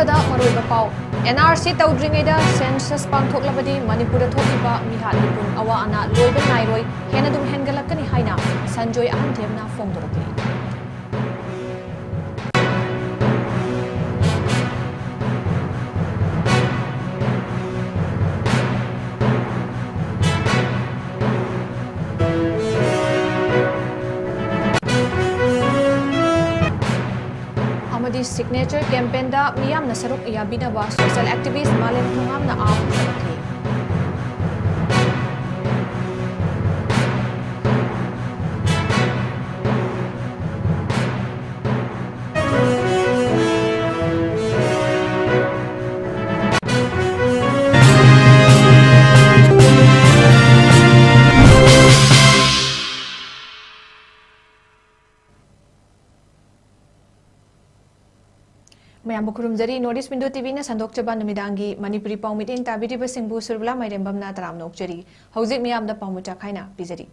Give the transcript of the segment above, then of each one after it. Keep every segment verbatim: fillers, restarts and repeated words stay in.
ꯗ ꯃꯔꯨꯑꯣꯏꯕ ꯄꯥꯎ꯫ And R C ꯇꯧꯗ꯭ꯔꯤꯉꯩꯗ ꯁꯦꯟꯁꯁ ꯄꯥꯡꯊꯣꯛꯂꯕꯗꯤ ꯃꯅꯤꯄꯨꯔꯗ ꯊꯣꯛꯂꯤꯕ ꯃꯤꯍꯥꯠ ꯃꯤꯄꯨꯟ ꯑꯋꯥ ꯑꯅꯥ ꯂꯣꯏꯕ ꯅꯥꯏꯔꯣꯏ, ꯍꯦꯟꯅ ꯑꯗꯨꯝ ꯍꯦꯟꯒꯠꯂꯛꯀꯅꯤ ꯍꯥꯏꯅ ꯁꯟꯖꯣꯏ ꯑꯍꯟꯊꯦꯝꯅ ꯐꯣꯡꯗꯣꯔꯛꯂꯤ꯫ ꯑꯃꯗꯤ ꯁꯤꯒꯅꯦꯆꯔ ꯀꯦꯝꯄꯦꯟꯗ ꯃꯤꯌꯥꯝꯅ ꯁꯔꯨꯛ ꯌꯥꯕꯤꯅꯕ ꯁꯣꯁꯤꯌꯦꯜ ꯑꯦꯛꯇꯤꯚꯤꯁ꯭ꯠ ꯃꯥꯂꯦꯝ ꯊꯣꯉꯥꯝꯅ ꯑꯥꯍ꯭ꯋꯥꯟ ꯇꯧꯔꯛꯂꯤ꯫ ꯃꯌꯥꯝꯕꯨ ꯈꯨꯔꯨꯝꯖꯔꯤ꯫ North East Window ꯇꯤ ꯚꯤꯅ ꯁꯟꯗꯣꯛꯆꯕ ꯅꯨꯃꯤꯗꯥꯡꯒꯤ ꯃꯅꯤꯄꯨꯔꯤ ꯄꯥꯎ ꯃꯤꯠꯌꯦꯡ ꯇꯥꯕꯤꯔꯤꯕꯁꯤꯡꯕꯨ ꯁꯨꯔꯕꯂꯥ ꯃꯥꯏꯔꯦꯝꯕꯝꯅ ꯇꯔꯥꯝꯅ ꯑꯣꯛꯆꯔꯤ꯫ ꯍꯧꯖꯤꯛ ꯃꯤꯌꯥꯝꯗ ꯄꯥꯎꯃꯤ ꯆꯥꯛꯈꯥꯏꯅ ꯄꯤꯖꯔꯤ꯫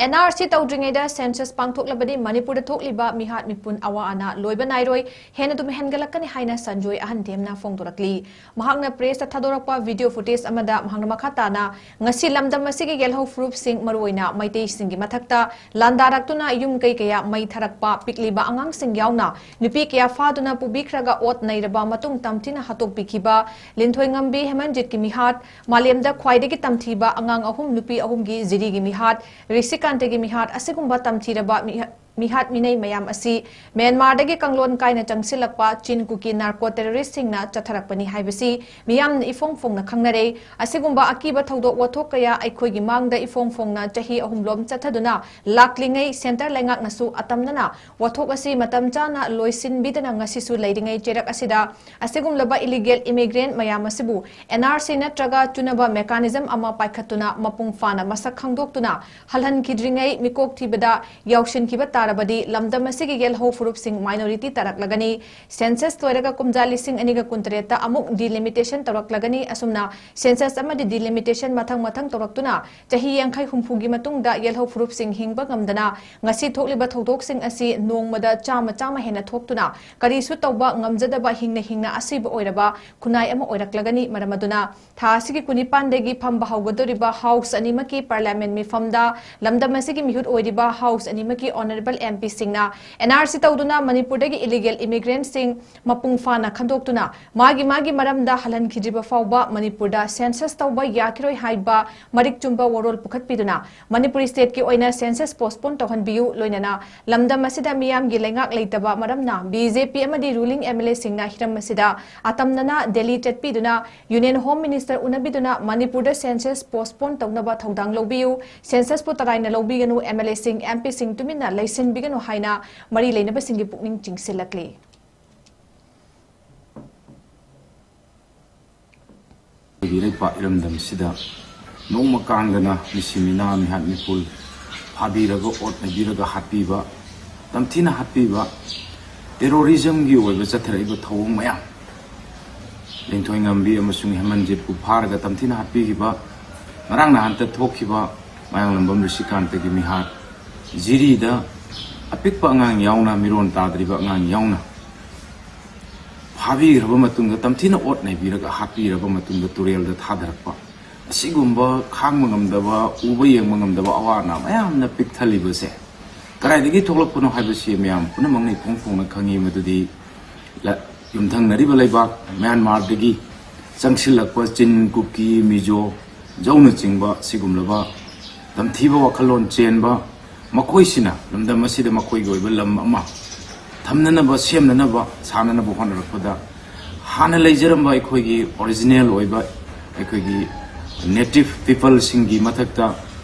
ꯑꯦꯟ ꯑꯥꯔ ꯁꯤ ꯇꯧꯗ꯭ꯔꯤꯉꯩꯗ ꯁꯦꯟꯁꯁ ꯄꯥꯡꯊꯣꯛꯂꯕꯗꯤ ꯃꯅꯤꯄꯨꯔꯗ ꯊꯣꯛꯂꯤꯕ ꯃꯤꯍꯥꯠ ꯃꯤꯄꯨꯟ ꯑꯋꯥ ꯑꯅꯥ ꯂꯣꯏꯕ ꯅꯥꯏꯔꯣꯏ, ꯍꯦꯟꯅ ꯑꯗꯨꯝ ꯍꯦꯟꯒꯠꯂꯛꯀꯅꯤ ꯍꯥꯏꯅ ꯁꯟꯖꯣꯏ ꯑꯍꯟꯊꯦꯝꯅ ꯐꯣꯡꯗꯣꯔꯛꯂꯤ꯫ ꯃꯍꯥꯛꯅ ꯄ꯭ꯔꯦꯁꯇ ꯊꯥꯗꯣꯔꯛꯄ ꯚꯤꯗꯤꯑꯣ ꯐꯨꯇꯦꯖ ꯑꯃꯗ ꯃꯍꯥꯛꯅ ꯃꯈꯥ ꯇꯥꯅ, ꯉꯁꯤ ꯂꯝꯗꯝ ꯑꯁꯤꯒꯤ ꯌꯦꯜꯍꯧ ꯐꯨꯔꯨꯞꯁꯤꯡ, ꯃꯔꯨꯑꯣꯏꯅ ꯃꯩꯇꯩꯁꯤꯡꯒꯤ ꯃꯊꯛꯇ ꯂꯥꯟꯗꯥꯔꯛꯇꯨꯅ ꯌꯨꯝ ꯀꯩ ꯀꯌꯥ ꯃꯩ ꯊꯥꯔꯛꯄ, ꯄꯤꯛꯂꯤꯕ ꯑꯉꯥꯡꯁꯤꯡ ꯌꯥꯎꯅ ꯅꯨꯄꯤ ꯀꯌꯥ ꯐꯥꯗꯨꯅ ꯄꯨꯕꯤꯈ꯭ꯔꯒ ꯑꯣꯠ ꯅꯩꯔꯕ ꯃꯇꯨꯡ ꯇꯝꯊꯤꯅ ꯍꯥꯠꯇꯣꯛꯄꯤꯈꯤꯕ, ꯂꯤꯟꯊꯣꯏꯉꯝꯕꯤ ꯍꯦꯃꯟꯖꯤꯠꯀꯤ ꯃꯤꯍꯥꯠ, ꯃꯥꯂꯦꯝꯗ ꯈ꯭ꯋꯥꯏꯗꯒꯤ ꯇꯝꯊꯤꯕ ꯑꯉꯥꯡ ꯑꯍꯨꯝ, ꯅꯨꯄꯤ ꯑꯍꯨꯝꯒꯤ ꯖꯤꯔꯤꯒꯤ ꯃꯤꯍꯥꯠ, ꯔꯤꯁꯤꯀꯥꯟꯇꯒꯤ ꯃꯤꯍꯥꯠ, ꯑꯁꯤꯒꯨꯝꯕ ꯇꯝꯊꯤꯔꯕ ꯃꯤꯍ-, ꯃꯤꯍꯥꯠ ꯃꯤꯅꯩ ꯃꯌꯥꯝ ꯑꯁꯤ ꯃ꯭ꯌꯥꯟꯃꯥꯔꯗꯒꯤ ꯀꯥꯡꯂꯣꯟ ꯀꯥꯏꯅ ꯆꯪꯁꯤꯜꯂꯛꯄ ꯆꯤꯟ ꯀꯨꯀꯤ ꯅꯥꯔꯀꯣ ꯇꯦꯔꯣꯔꯤꯁ꯭ꯠꯁꯤꯡꯅ ꯆꯠꯊꯔꯛꯄꯅꯤ ꯍꯥꯏꯕꯁꯤ ꯃꯤꯌꯥꯝꯅ ꯏꯐꯣꯡ ꯐꯣꯡꯅ ꯈꯪꯅꯔꯦ꯫ ꯑꯁꯤꯒꯨꯝꯕ ꯑꯀꯤꯕ ꯊꯧꯗꯣꯛ ꯋꯥꯊꯣꯛ ꯀꯌꯥ ꯑꯩꯈꯣꯏꯒꯤ ꯃꯥꯡꯗ ꯏꯐꯣꯡ ꯐꯣꯡꯅ ꯆꯍꯤ ꯑꯍꯨꯝꯂꯣꯝ ꯆꯠꯊꯗꯨꯅ ꯂꯥꯛꯂꯤꯉꯩ ꯁꯦꯟꯇꯔ ꯂꯩꯉꯥꯛꯅꯁꯨ ꯑꯇꯝꯅꯅ ꯋꯥꯊꯣꯛ ꯑꯁꯤ ꯃꯇꯝ ꯆꯥꯅ ꯂꯣꯏꯁꯤꯟꯕꯤꯗꯅ ꯉꯁꯤꯁꯨ ꯂꯩꯔꯤꯉꯩ ꯆꯩꯔꯛ ꯑꯁꯤꯗ ꯑꯁꯤꯒꯨꯝꯂꯕ ꯏꯂꯤꯒꯦꯜ ꯏꯃꯤꯒ꯭ꯔꯦꯟꯠ ꯃꯌꯥꯝ ꯑꯁꯤꯕꯨ ꯑꯦꯟ ꯑꯥꯔ ꯁꯤ ꯅꯠꯇ꯭ꯔꯒ ꯆꯨꯅꯕ ꯃꯦꯀꯥꯅꯤꯖꯝ ꯑꯃ ꯄꯥꯏꯈꯠꯇꯨꯅ ꯃꯄꯨꯡ ꯐꯥꯅ ꯃꯁꯛ ꯈꯪꯗꯣꯛꯇꯨꯅ ꯍꯜꯍꯟꯈꯤꯗ꯭ꯔꯤꯉꯩ ꯃꯤꯀꯣꯛ ꯊꯤꯕꯗ ꯌꯥꯎꯁꯤꯟꯈꯤꯕ ꯇꯥꯔꯕꯗꯤ ꯂꯝꯗꯝ ꯑꯁꯤꯒꯤ ꯌꯦꯜꯍꯧ ꯐꯨꯔꯨꯞꯁꯤꯡ minority ꯇꯥꯔꯛꯂꯒꯅꯤ꯫ Census ꯂꯣꯏꯔꯒ ꯀꯨꯝꯖꯥ ꯂꯤꯁꯤꯡ ꯑꯅꯤꯒ ꯀꯨꯟꯇꯔꯦꯠꯇ ꯑꯃꯨꯛ delimitation ꯇꯧꯔꯛꯂꯒꯅꯤ꯫ ꯑꯁꯨꯝꯅ census ꯑꯃꯗꯤ delimitation ꯃꯊꯪ ꯃꯊꯪ ꯇꯧꯔꯛꯇꯨꯅ ꯆꯍꯤ ꯌꯥꯡꯈꯩ ꯍꯨꯝꯐꯨꯒꯤ ꯃꯇꯨꯡꯗ ꯌꯦꯜꯍꯧ ꯐꯨꯔꯨꯞꯁꯤꯡ ꯍꯤꯡꯕ ꯉꯝꯗꯅ ꯉꯁꯤ ꯊꯣꯛꯂꯤꯕ ꯊꯧꯗꯣꯛꯁꯤꯡ ꯑꯁꯤ ꯅꯣꯡꯃꯗ ꯆꯥꯝꯃ ꯆꯥꯝꯃ ꯍꯦꯟꯅ ꯊꯣꯛꯇꯨꯅ ꯀꯔꯤꯁꯨ ꯇꯧꯕ ꯉꯝꯖꯗꯕ ꯍꯤꯡꯅ ꯍꯤꯡꯅ ꯑꯁꯤꯕ ꯑꯣꯏꯔꯕ ꯈꯨꯟꯅꯥꯏ ꯑꯃ ꯑꯣꯏꯔꯛꯂꯒꯅꯤ꯫ ꯃꯔꯝ ꯑꯗꯨꯅ ꯊꯥ ꯑꯁꯤꯒꯤ ꯀꯨꯟꯅꯤꯄꯥꯟꯗꯒꯤ ꯐꯝꯕ ꯍꯧꯒꯗꯧꯔꯤꯕ house ꯑꯅꯤꯃꯛꯀꯤ parliament ꯃꯤꯐꯝꯗ ꯂꯝꯗꯝ ꯑꯁꯤꯒꯤ ꯃꯤꯍꯨꯠ ꯑꯣꯏꯔꯤꯕ house ꯑꯅꯤꯃꯛꯀꯤ honourable MPꯁꯤꯡꯅ NRC ꯇꯧꯗꯨꯅ ꯃꯅꯤꯄꯨꯔꯗꯒꯤ illegal immigrantꯁꯤꯡ ꯃꯄꯨꯡ ꯐꯥꯅ ꯈꯟꯗꯣꯛꯇꯨꯅ ꯃꯥꯒꯤ ꯃꯥꯒꯤ ꯃꯔꯝꯗ ꯍꯜꯍꯟꯈꯤꯗ꯭ꯔꯤꯕ ꯐꯥꯎꯕ ꯃꯅꯤꯄꯨꯔꯗ census ꯇꯧꯕ ꯌꯥꯈꯤꯔꯣꯏ ꯍꯥꯏꯕ ꯃꯔꯤꯛ ꯆꯨꯝꯕ ꯋꯥꯔꯣꯜ ꯄꯨꯈꯠꯄꯤꯗꯨꯅ ꯃꯅꯤꯄꯨꯔ stateꯀꯤ ꯑꯣꯏꯅ census postpone ꯇꯧꯍꯟꯕꯤꯌꯨ꯫ ꯂꯣꯏꯅꯅ ꯂꯝꯗꯝ ꯑꯁꯤꯗ ꯃꯤꯌꯥꯝꯒꯤ ꯂꯩꯉꯥꯛ ꯂꯩꯇꯕ ꯃꯔꯝꯅ BJP ꯑꯃꯗꯤ ruling MLAꯁꯤꯡꯅ ꯍꯤꯔꯝ ꯑꯁꯤꯗ ꯑꯇꯝꯅꯅ ꯗꯦꯜꯂꯤ ꯆꯠꯄꯤꯗꯨꯅ Union Home Minister ꯎꯅꯕꯤꯗꯨꯅ ꯃꯅꯤꯄꯨꯔꯗ census postpone ꯇꯧꯅꯕ ꯊꯧꯗꯥꯡ ꯂꯧꯕꯤꯌꯨ, censusꯄꯨ ꯇꯔꯥꯏꯅ ꯂꯧꯕꯤꯒꯅꯨ, MLAꯁꯤꯡ, MPꯁꯤꯡ ꯇꯨꯃꯤꯟꯅ ꯂꯩꯁꯤꯟꯕꯤꯒꯅꯨ ꯍꯥꯏꯅ ꯃꯔꯤ ꯂꯩꯅꯕꯁꯤꯡꯒꯤ ꯄꯨꯛꯅꯤꯡ ꯆꯤꯡꯁꯤꯜꯂꯛꯂꯤ꯫ ꯑꯩꯈꯣꯏꯒꯤ ꯏꯔꯩꯄꯥꯛ ꯏꯔꯝꯗꯝꯁꯤꯗ ꯅꯣꯡꯃ ꯀꯥꯡꯗꯅ ꯃꯤꯁꯤ ꯃꯤꯅꯥ ꯃꯤꯍꯥꯠ ꯃꯤꯄꯨꯜ ꯐꯥꯕꯤꯔꯒ ꯑꯣꯠ ꯅꯩꯕꯤꯔꯒ ꯍꯥꯠꯄꯤꯕ, ꯇꯝꯊꯤꯅ ꯍꯥꯠꯄꯤꯕ, terrorismꯒꯤ ꯑꯣꯏꯕ ꯆꯠꯊꯔꯛꯏꯕ ꯊꯧꯑꯣꯡ ꯃꯌꯥꯝ, ꯂꯤꯟꯊꯣꯏ ꯉꯝꯕꯤ ꯑꯃꯁꯨꯡ ꯍꯦꯃꯟꯖꯤꯠꯄꯨ ꯐꯥꯔꯒ ꯇꯝꯊꯤꯅ ꯍꯥꯠꯄꯤꯈꯤꯕ, ꯉꯔꯥꯡ ꯅꯍꯥꯟꯇ ꯊꯣꯛꯈꯤꯕ ꯃꯌꯥꯡꯂꯝꯕꯝ ꯔꯤꯁꯤꯀꯥꯟꯇꯒꯤ ꯃꯤꯍꯥꯠ, ꯖꯤꯔꯤꯗ ꯑꯄꯤꯛꯄ ꯑꯉꯥꯡ ꯌꯥꯎꯅ, ꯃꯤꯔꯣꯟ ꯇꯥꯗ꯭ꯔꯤꯕ ꯑꯉꯥꯡ ꯌꯥꯎꯅ ꯐꯥꯕꯤꯈ꯭ꯔꯕ ꯃꯇꯨꯡꯗ ꯇꯝꯊꯤꯅ ꯑꯣꯠ ꯅꯩꯕꯤꯔꯒ ꯍꯥꯠꯄꯤꯔꯕ ꯃꯇꯨꯡꯗ ꯇꯨꯔꯦꯜꯗ ꯊꯥꯗꯔꯛꯄ, ꯑꯁꯤꯒꯨꯝꯕ ꯈꯥꯡꯕ ꯉꯝꯗꯕ, ꯎꯕ ꯌꯦꯡꯕ ꯉꯝꯗꯕ ꯑꯋꯥ ꯑꯅꯥ ꯃꯌꯥꯝꯅ ꯄꯤꯛ ꯊꯜꯂꯤꯕꯁꯦ ꯀꯗꯥꯏꯗꯒꯤ ꯊꯣꯛꯂꯛꯄꯅꯣ ꯍꯥꯏꯕꯁꯤ ꯃꯌꯥꯝ ꯄꯨꯝꯅꯃꯛꯅ ꯏꯐꯣꯡ ꯐꯣꯡꯅ ꯈꯪꯉꯤ꯫ ꯃꯗꯨꯗꯤ ꯂ-, ꯌꯨꯝꯊꯪꯅꯔꯤꯕ ꯂꯩꯕꯥꯛ ꯃ꯭ꯌꯥꯟꯃꯥꯔꯗꯒꯤ ꯆꯪꯁꯤꯜꯂꯛꯄ ꯆꯤꯟ, ꯀꯨꯀꯤ, ꯃꯤꯖꯣ, ꯖꯧꯅꯆꯤꯡꯕ ꯁꯤꯒꯨꯝꯂꯕ ꯇꯝꯊꯤꯕ ꯋꯥꯈꯜꯂꯣꯟ ꯆꯦꯟꯕ ꯃꯈꯣꯏꯁꯤꯅ ꯂꯝꯗꯝ ꯑꯁꯤꯗ ꯃꯈꯣꯏꯒꯤ ꯑꯣꯏꯕ ꯂꯝ ꯑꯃ ꯊꯝꯅꯅꯕ, ꯁꯦꯝꯅꯅꯕ, ꯁꯥꯅꯅꯕ ꯍꯣꯠꯅꯔꯛꯄꯗ ꯍꯥꯟꯅ ꯂꯩꯖꯔꯝꯕ ꯑꯩꯈꯣꯏꯒꯤ original ꯑꯣꯏꯕ ꯑꯩꯈꯣꯏꯒꯤ native peopleꯁꯤꯡꯒꯤ ꯃꯊꯛꯇ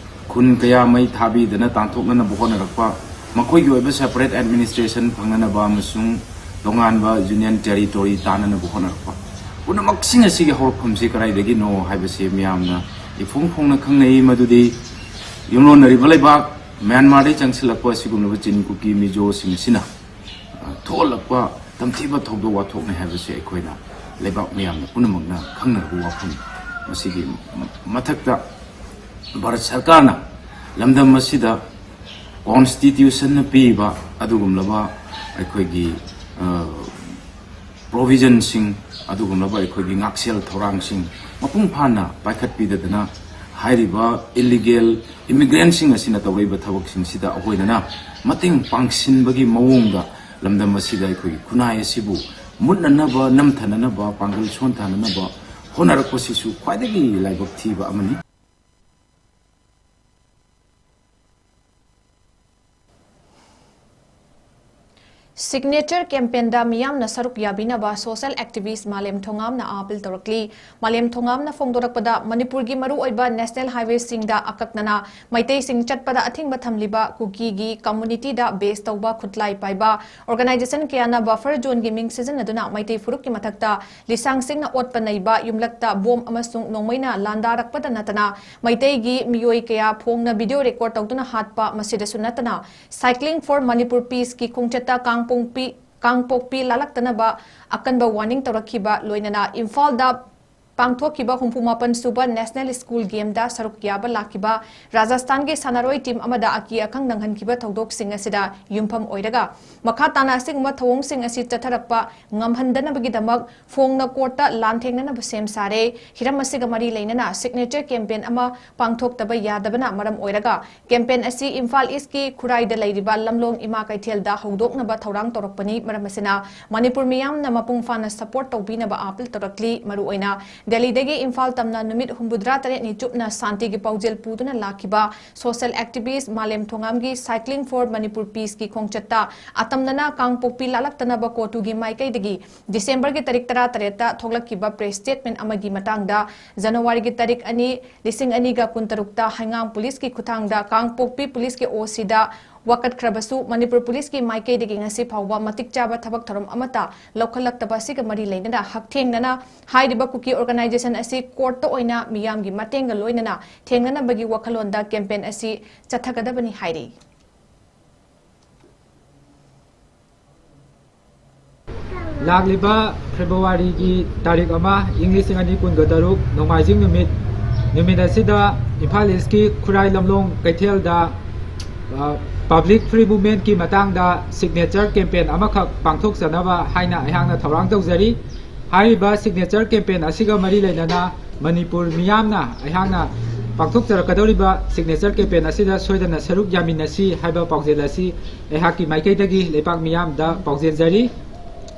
ꯈꯨꯟ ꯀꯌꯥ ꯃꯩ ꯊꯥꯕꯤꯗꯅ ꯇꯥꯟꯊꯣꯛꯅꯅꯕ ꯍꯣꯠꯅꯔꯛꯄ, ꯃꯈꯣꯏꯒꯤ ꯑꯣꯏꯕ separate administration ꯐꯪꯅꯅꯕ ꯑꯃꯁꯨꯡ ꯇꯣꯉꯥꯟꯕ union territory ꯇꯥꯅꯅꯕ ꯍꯣꯠꯅꯔꯛꯄ, ꯄꯨꯝꯅꯃꯛꯁꯤꯡ ꯑꯁꯤꯒꯤ ꯍꯧꯔꯛꯐꯝꯁꯤ ꯀꯗꯥꯏꯗꯒꯤꯅꯣ ꯍꯥꯏꯕꯁꯤ ꯃꯤꯌꯥꯝꯅ ꯏꯐꯣꯡ ꯐꯣꯡꯅ ꯈꯪꯅꯩ꯫ ꯃꯗꯨꯗꯤ ꯌꯨꯝꯂꯣꯟꯅꯔꯤꯕ ꯂꯩꯕꯥꯛ ꯃ꯭ꯌꯥꯟꯃꯥꯔꯗꯒꯤ ꯆꯪꯁꯤꯜꯂꯛꯄ ꯑꯁꯤꯒꯨꯝꯂꯕ ꯆꯤꯟ ꯀꯨꯀꯤ ꯃꯤꯖꯣꯁꯤꯡ ꯑꯁꯤꯅ, ꯑ, ꯊꯣꯛꯍꯜꯂꯛꯄ ꯇꯝꯊꯤꯕ ꯊꯧꯗꯣꯛ ꯋꯥꯊꯣꯛꯅꯤ ꯍꯥꯏꯕꯁꯤ ꯑꯩꯈꯣꯏꯅ ꯂꯩꯕꯥꯛ ꯃꯤꯌꯥꯝꯅ ꯄꯨꯝꯅꯃꯛꯅ ꯈꯪꯅꯔꯕ ꯋꯥꯐꯝꯅꯤ꯫ ꯃꯁꯤꯒꯤ ꯃꯊꯛꯇ ꯚꯥꯔꯠ ꯁꯔꯀꯥꯔꯅ ꯂꯝꯗꯝ ꯑꯁꯤꯗ ꯀꯣꯟꯁꯇꯤꯇ꯭ꯌꯨꯁꯟꯅ ꯄꯤꯔꯤꯕ ꯑꯗꯨꯒꯨꯝꯂꯕ ꯑꯩꯈꯣꯏꯒꯤ, ꯑ, ꯄ꯭ꯔꯣꯚꯤꯖꯟꯁꯤꯡ, ꯑꯗꯨꯒꯨꯝꯂꯕ ꯑꯩꯈꯣꯏꯒꯤ ꯉꯥꯛꯁꯦꯜ ꯊꯧꯔꯥꯡꯁꯤꯡ ꯃꯄꯨꯡ ꯐꯥꯅ ꯄꯥꯏꯈꯠꯄꯤꯗꯗꯅ ꯍꯥꯏꯔꯤꯕ ꯏꯂꯤꯒꯦꯜ ꯏꯃꯤꯒ꯭ꯔꯦꯟꯁꯤꯡ ꯑꯁꯤꯅ ꯇꯧꯔꯛꯏꯕ ꯊꯕꯛꯁꯤꯡꯁꯤꯗ ꯑꯩꯈꯣꯏꯅ ꯃꯇꯦꯡ ꯄꯥꯡꯁꯤꯟꯕꯒꯤ ꯃꯑꯣꯡꯗ ꯂꯝꯗꯝ ꯑꯁꯤꯗ ꯑꯩꯈꯣꯏꯒꯤ ꯈꯨꯟꯅꯥꯏ ꯑꯁꯤꯕꯨ ꯃꯨꯠꯅꯅꯕ, ꯅꯝꯊꯅꯅꯕ, ꯄꯥꯡꯒꯜ ꯁꯣꯟꯊꯅꯅꯕ ꯍꯣꯠꯅꯔꯛꯄꯁꯤꯁꯨ ꯈ꯭ꯋꯥꯏꯗꯒꯤ ꯂꯥꯏꯕꯛ ꯊꯤꯕ ꯑꯃꯅꯤ꯫ Signature campaignꯗ ꯃꯤꯌꯥꯝꯅ ꯁꯔꯨꯛ ꯌꯥꯕꯤꯅꯕ social activist ꯃꯥꯂꯦꯝ ꯊꯣꯉꯥꯝꯅ ꯑꯥꯄꯤꯜ ꯇꯧꯔꯛꯂꯤ꯫ ꯃꯥꯂꯦꯝ ꯊꯣꯉꯥꯝꯅ ꯐꯣꯡꯗꯣꯔꯛꯄꯗ, ꯃꯅꯤꯄꯨꯔꯒꯤ ꯃꯔꯨꯑꯣꯏꯕ national highwayꯁꯤꯡꯗ ꯑꯀꯛꯅꯅ ꯃꯩꯇꯩꯁꯤꯡ ꯆꯠꯄꯗ ꯑꯊꯤꯡꯕ ꯊꯝꯂꯤꯕ ꯀꯨꯀꯤꯒꯤ communityꯗ base ꯇꯧꯕ ꯈꯨꯠꯂꯥꯏ ꯄꯥꯏꯕ organization ꯀꯌꯥꯅ buffer zoneꯒꯤ ꯃꯤꯡ ꯁꯤꯖꯤꯟꯅꯗꯨꯅ ꯃꯩꯇꯩ ꯐꯨꯔꯨꯞꯀꯤ ꯃꯊꯛꯇ ꯂꯤꯁꯥꯡꯁꯤꯡꯅ ꯑꯣꯠꯄ ꯅꯩꯕ, ꯌꯨꯝꯂꯛꯇ bomb ꯑꯃꯁꯨꯡ ꯅꯣꯡꯃꯩꯅ ꯂꯥꯟꯗꯥꯔꯛꯄꯗ ꯅꯠꯇꯅ ꯃꯩꯇꯩꯒꯤ ꯃꯤꯑꯣꯏ ꯀꯌꯥ ꯐꯣꯡꯅ video record ꯇꯧꯗꯨꯅ ꯍꯥꯠꯄ, ꯃꯁꯤꯗꯁꯨ ꯅꯠꯇꯅ Cycling for Manipur Peaceꯀꯤ ꯈꯣꯡꯆꯠꯇ ꯀꯥꯡꯄꯣꯡꯄꯤ, ꯀꯥꯡꯄꯣꯛꯄꯤ ꯂꯥꯜꯂꯛꯇꯅꯕ ꯑꯀꯟꯕ warning ꯇꯧꯔꯛꯈꯤꯕ, ꯂꯣꯏꯅꯅ ꯏꯝꯐꯥꯜꯗ ꯄꯥꯡꯊꯣꯛꯈꯤꯕ ꯍꯨꯝꯐꯨ ꯃꯥꯄꯟ ꯁꯨꯕ National School Gameꯗ ꯁꯔꯨꯛ ꯌꯥꯕ ꯂꯥꯛꯈꯤꯕ ꯔꯥꯖꯁꯊꯥꯟꯒꯤ ꯁꯥꯟꯅꯔꯣꯏ team ꯑꯃꯗ ꯑꯀꯤ ꯑꯈꯪ ꯅꯪꯍꯟꯈꯤꯕ ꯊꯧꯗꯣꯛꯁꯤꯡ ꯑꯁꯤꯗ ꯌꯨꯝꯐꯝ ꯑꯣꯏꯔꯒ, ꯃꯈꯥ ꯇꯥꯅ ꯑꯁꯤꯒꯨꯝꯕ ꯊꯧꯑꯣꯡꯁꯤꯡ ꯑꯁꯤ ꯆꯠꯊꯔꯛꯄ ꯉꯝꯍꯟꯗꯅꯕꯒꯤꯗꯃꯛ ꯐꯣꯡꯅ courtꯇ ꯂꯥꯟꯊꯦꯡꯅꯅꯕ ꯁꯦꯝ ꯁꯥꯔꯦ꯫ ꯍꯤꯔꯝ ꯑꯁꯤꯒ ꯃꯔꯤ ꯂꯩꯅꯅ signature campaign ꯑꯃ ꯄꯥꯡꯊꯣꯛꯇꯕ ꯌꯥꯗꯕꯅ ꯃꯔꯝ ꯑꯣꯏꯔꯒ, campaign ꯑꯁꯤ ꯏꯝꯐꯥꯜ Eastꯀꯤ ꯈꯨꯔꯥꯏꯗ ꯂꯩꯔꯤꯕ ꯂꯝꯂꯣꯡ ꯏꯃꯥ ꯀꯩꯊꯦꯜꯗ ꯍꯧꯗꯣꯛꯅꯕ ꯊꯧꯔꯥꯡ ꯇꯧꯔꯛꯄꯅꯤ꯫ ꯃꯔꯝ ꯑꯁꯤꯅ ꯃꯅꯤꯄꯨꯔ ꯃꯤꯌꯥꯝꯅ ꯃꯄꯨꯡ ꯐꯥꯅ support ꯇꯧꯕꯤꯅꯕ ꯑꯥꯄꯤꯜ ꯇꯧꯔꯛꯂꯤ꯫ ꯃꯔꯨꯑꯣꯏꯅ ꯗꯦꯜꯂꯤꯗꯒꯤ ꯏꯝꯐꯥꯜ ꯇꯝꯅ ꯅꯨꯃꯤꯠ ꯍꯨꯝꯐꯨꯇꯔꯥ ꯇꯔꯦꯠꯅꯤ ꯆꯨꯞꯅ ꯁꯥꯟꯇꯤꯒꯤ ꯄꯥꯎꯖꯦꯜ ꯄꯨꯗꯨꯅ ꯂꯥꯛꯈꯤꯕ social activist ꯃꯥꯂꯦꯝ ꯊꯣꯉꯥꯝꯒꯤ Cycling for Manipur Peaceꯀꯤ ꯈꯣꯡꯆꯠꯇ ꯑꯇꯝꯅꯅ ꯀꯥꯡꯄꯣꯛꯄꯤ ꯂꯥꯜꯂꯛꯇꯅꯕ CoTUꯒꯤ ꯃꯥꯏꯀꯩꯗꯒꯤ Decemberꯒꯤ ꯇꯥꯔꯤꯛ ꯇꯔꯥꯇꯔꯦꯠꯇ ꯊꯣꯛꯂꯛꯈꯤꯕ press statement ꯑꯃꯒꯤ ꯃꯇꯥꯡꯗ Januaryꯒꯤ ꯇꯥꯔꯤꯛ ꯑꯅꯤ, ꯂꯤꯁꯤꯡ ꯑꯅꯤꯒ ꯀꯨꯟꯇꯔꯨꯛꯇ ꯍꯩꯉꯥꯡ policeꯀꯤ ꯈꯨꯠꯊꯥꯡꯗ ꯀꯥꯡꯄꯣꯛꯄꯤ policeꯀꯤ OCꯗ ꯋꯥꯀꯠꯈ꯭ꯔꯕꯁꯨ ꯃꯅꯤꯄꯨꯔ ꯄꯨꯂꯤꯁꯀꯤ ꯃꯥꯏꯀꯩꯗꯒꯤ ꯉꯁꯤ ꯐꯥꯎꯕ ꯃꯇꯤꯛ ꯆꯥꯕ ꯊꯕꯛ ꯊꯧꯔꯝ ꯑꯃꯠꯇ ꯂꯧꯈꯠꯂꯛꯇꯕ ꯑꯁꯤꯒ ꯃꯔꯤ ꯂꯩꯅꯅ ꯍꯛꯊꯦꯡꯅꯅ ꯍꯥꯏꯔꯤꯕ ꯀꯨꯀꯤ ꯑꯣꯔꯒꯅꯥꯏꯖꯦꯁꯟ ꯑꯁꯤ ꯀꯣꯔꯠꯇ ꯑꯣꯏꯅ ꯃꯤꯌꯥꯝꯒꯤ ꯃꯇꯦꯡꯒ ꯂꯣꯏꯅꯅ ꯊꯦꯡꯅꯅꯕꯒꯤ ꯋꯥꯈꯜꯂꯣꯟꯗ ꯀꯦꯝꯄꯦꯟ ꯑꯁꯤ ꯆꯠꯊꯒꯗꯕꯅꯤ ꯍꯥꯏꯔꯤ꯫ ꯂꯥꯛꯂꯤꯕ ꯐꯦꯕ꯭ꯔꯨꯋꯥꯔꯤꯒꯤ ꯇꯥꯔꯤꯛ ꯑꯃ, ꯏꯪ ꯂꯤꯁꯤꯡ ꯑꯅꯤ ꯀꯨꯟꯒ ꯇꯔꯨꯛ, ꯅꯣꯡꯃꯥꯏꯖꯤꯡ ꯅꯨꯃꯤꯠ, ꯅꯨꯃꯤꯠ ꯑꯁꯤꯗ ꯏꯝꯐꯥꯜ ꯏꯁꯀꯤ ꯈꯨꯔꯥꯏ ꯂꯝꯂꯣꯡ ꯀꯩꯊꯦꯜꯗ, ꯑ, ꯄꯕ꯭ꯂꯤꯛ ꯐ꯭ꯔꯤ ꯃꯨꯚꯃꯦꯟꯠꯀꯤ ꯃꯇꯥꯡꯗ ꯁꯤꯒꯅꯦꯆꯔ ꯀꯦꯝꯄꯦꯟ ꯑꯃꯈꯛ ꯄꯥꯡꯊꯣꯛꯆꯅꯕ ꯍꯥꯏꯅ ꯑꯩꯍꯥꯛꯅ ꯊꯧꯔꯥꯡ ꯇꯧꯖꯔꯤ꯫ ꯍꯥꯏꯔꯤꯕ ꯁꯤꯒꯅꯦꯆꯔ ꯀꯦꯝꯄꯦꯟ ꯑꯁꯤꯒ ꯃꯔꯤ ꯂꯩꯅꯅ ꯃꯅꯤꯄꯨꯔ ꯃꯤꯌꯥꯝꯅ ꯑꯩꯍꯥꯛꯅ ꯄꯥꯡꯊꯣꯛꯆꯔꯛꯀꯗꯧꯔꯤꯕ ꯁꯤꯒꯅꯦꯆꯔ ꯀꯦꯝꯄꯦꯟ ꯑꯁꯤꯗ ꯁꯣꯏꯗꯅ ꯁꯔꯨꯛ ꯌꯥꯃꯤꯟꯅꯁꯤ ꯍꯥꯏꯕ ꯄꯥꯎꯖꯦꯜ ꯑꯁꯤ ꯑꯩꯍꯥꯛꯀꯤ ꯃꯥꯏꯀꯩꯗꯒꯤ ꯂꯩꯕꯥꯛ ꯃꯤꯌꯥꯝꯗ ꯄꯥꯎꯖꯦꯜꯖꯔꯤ꯫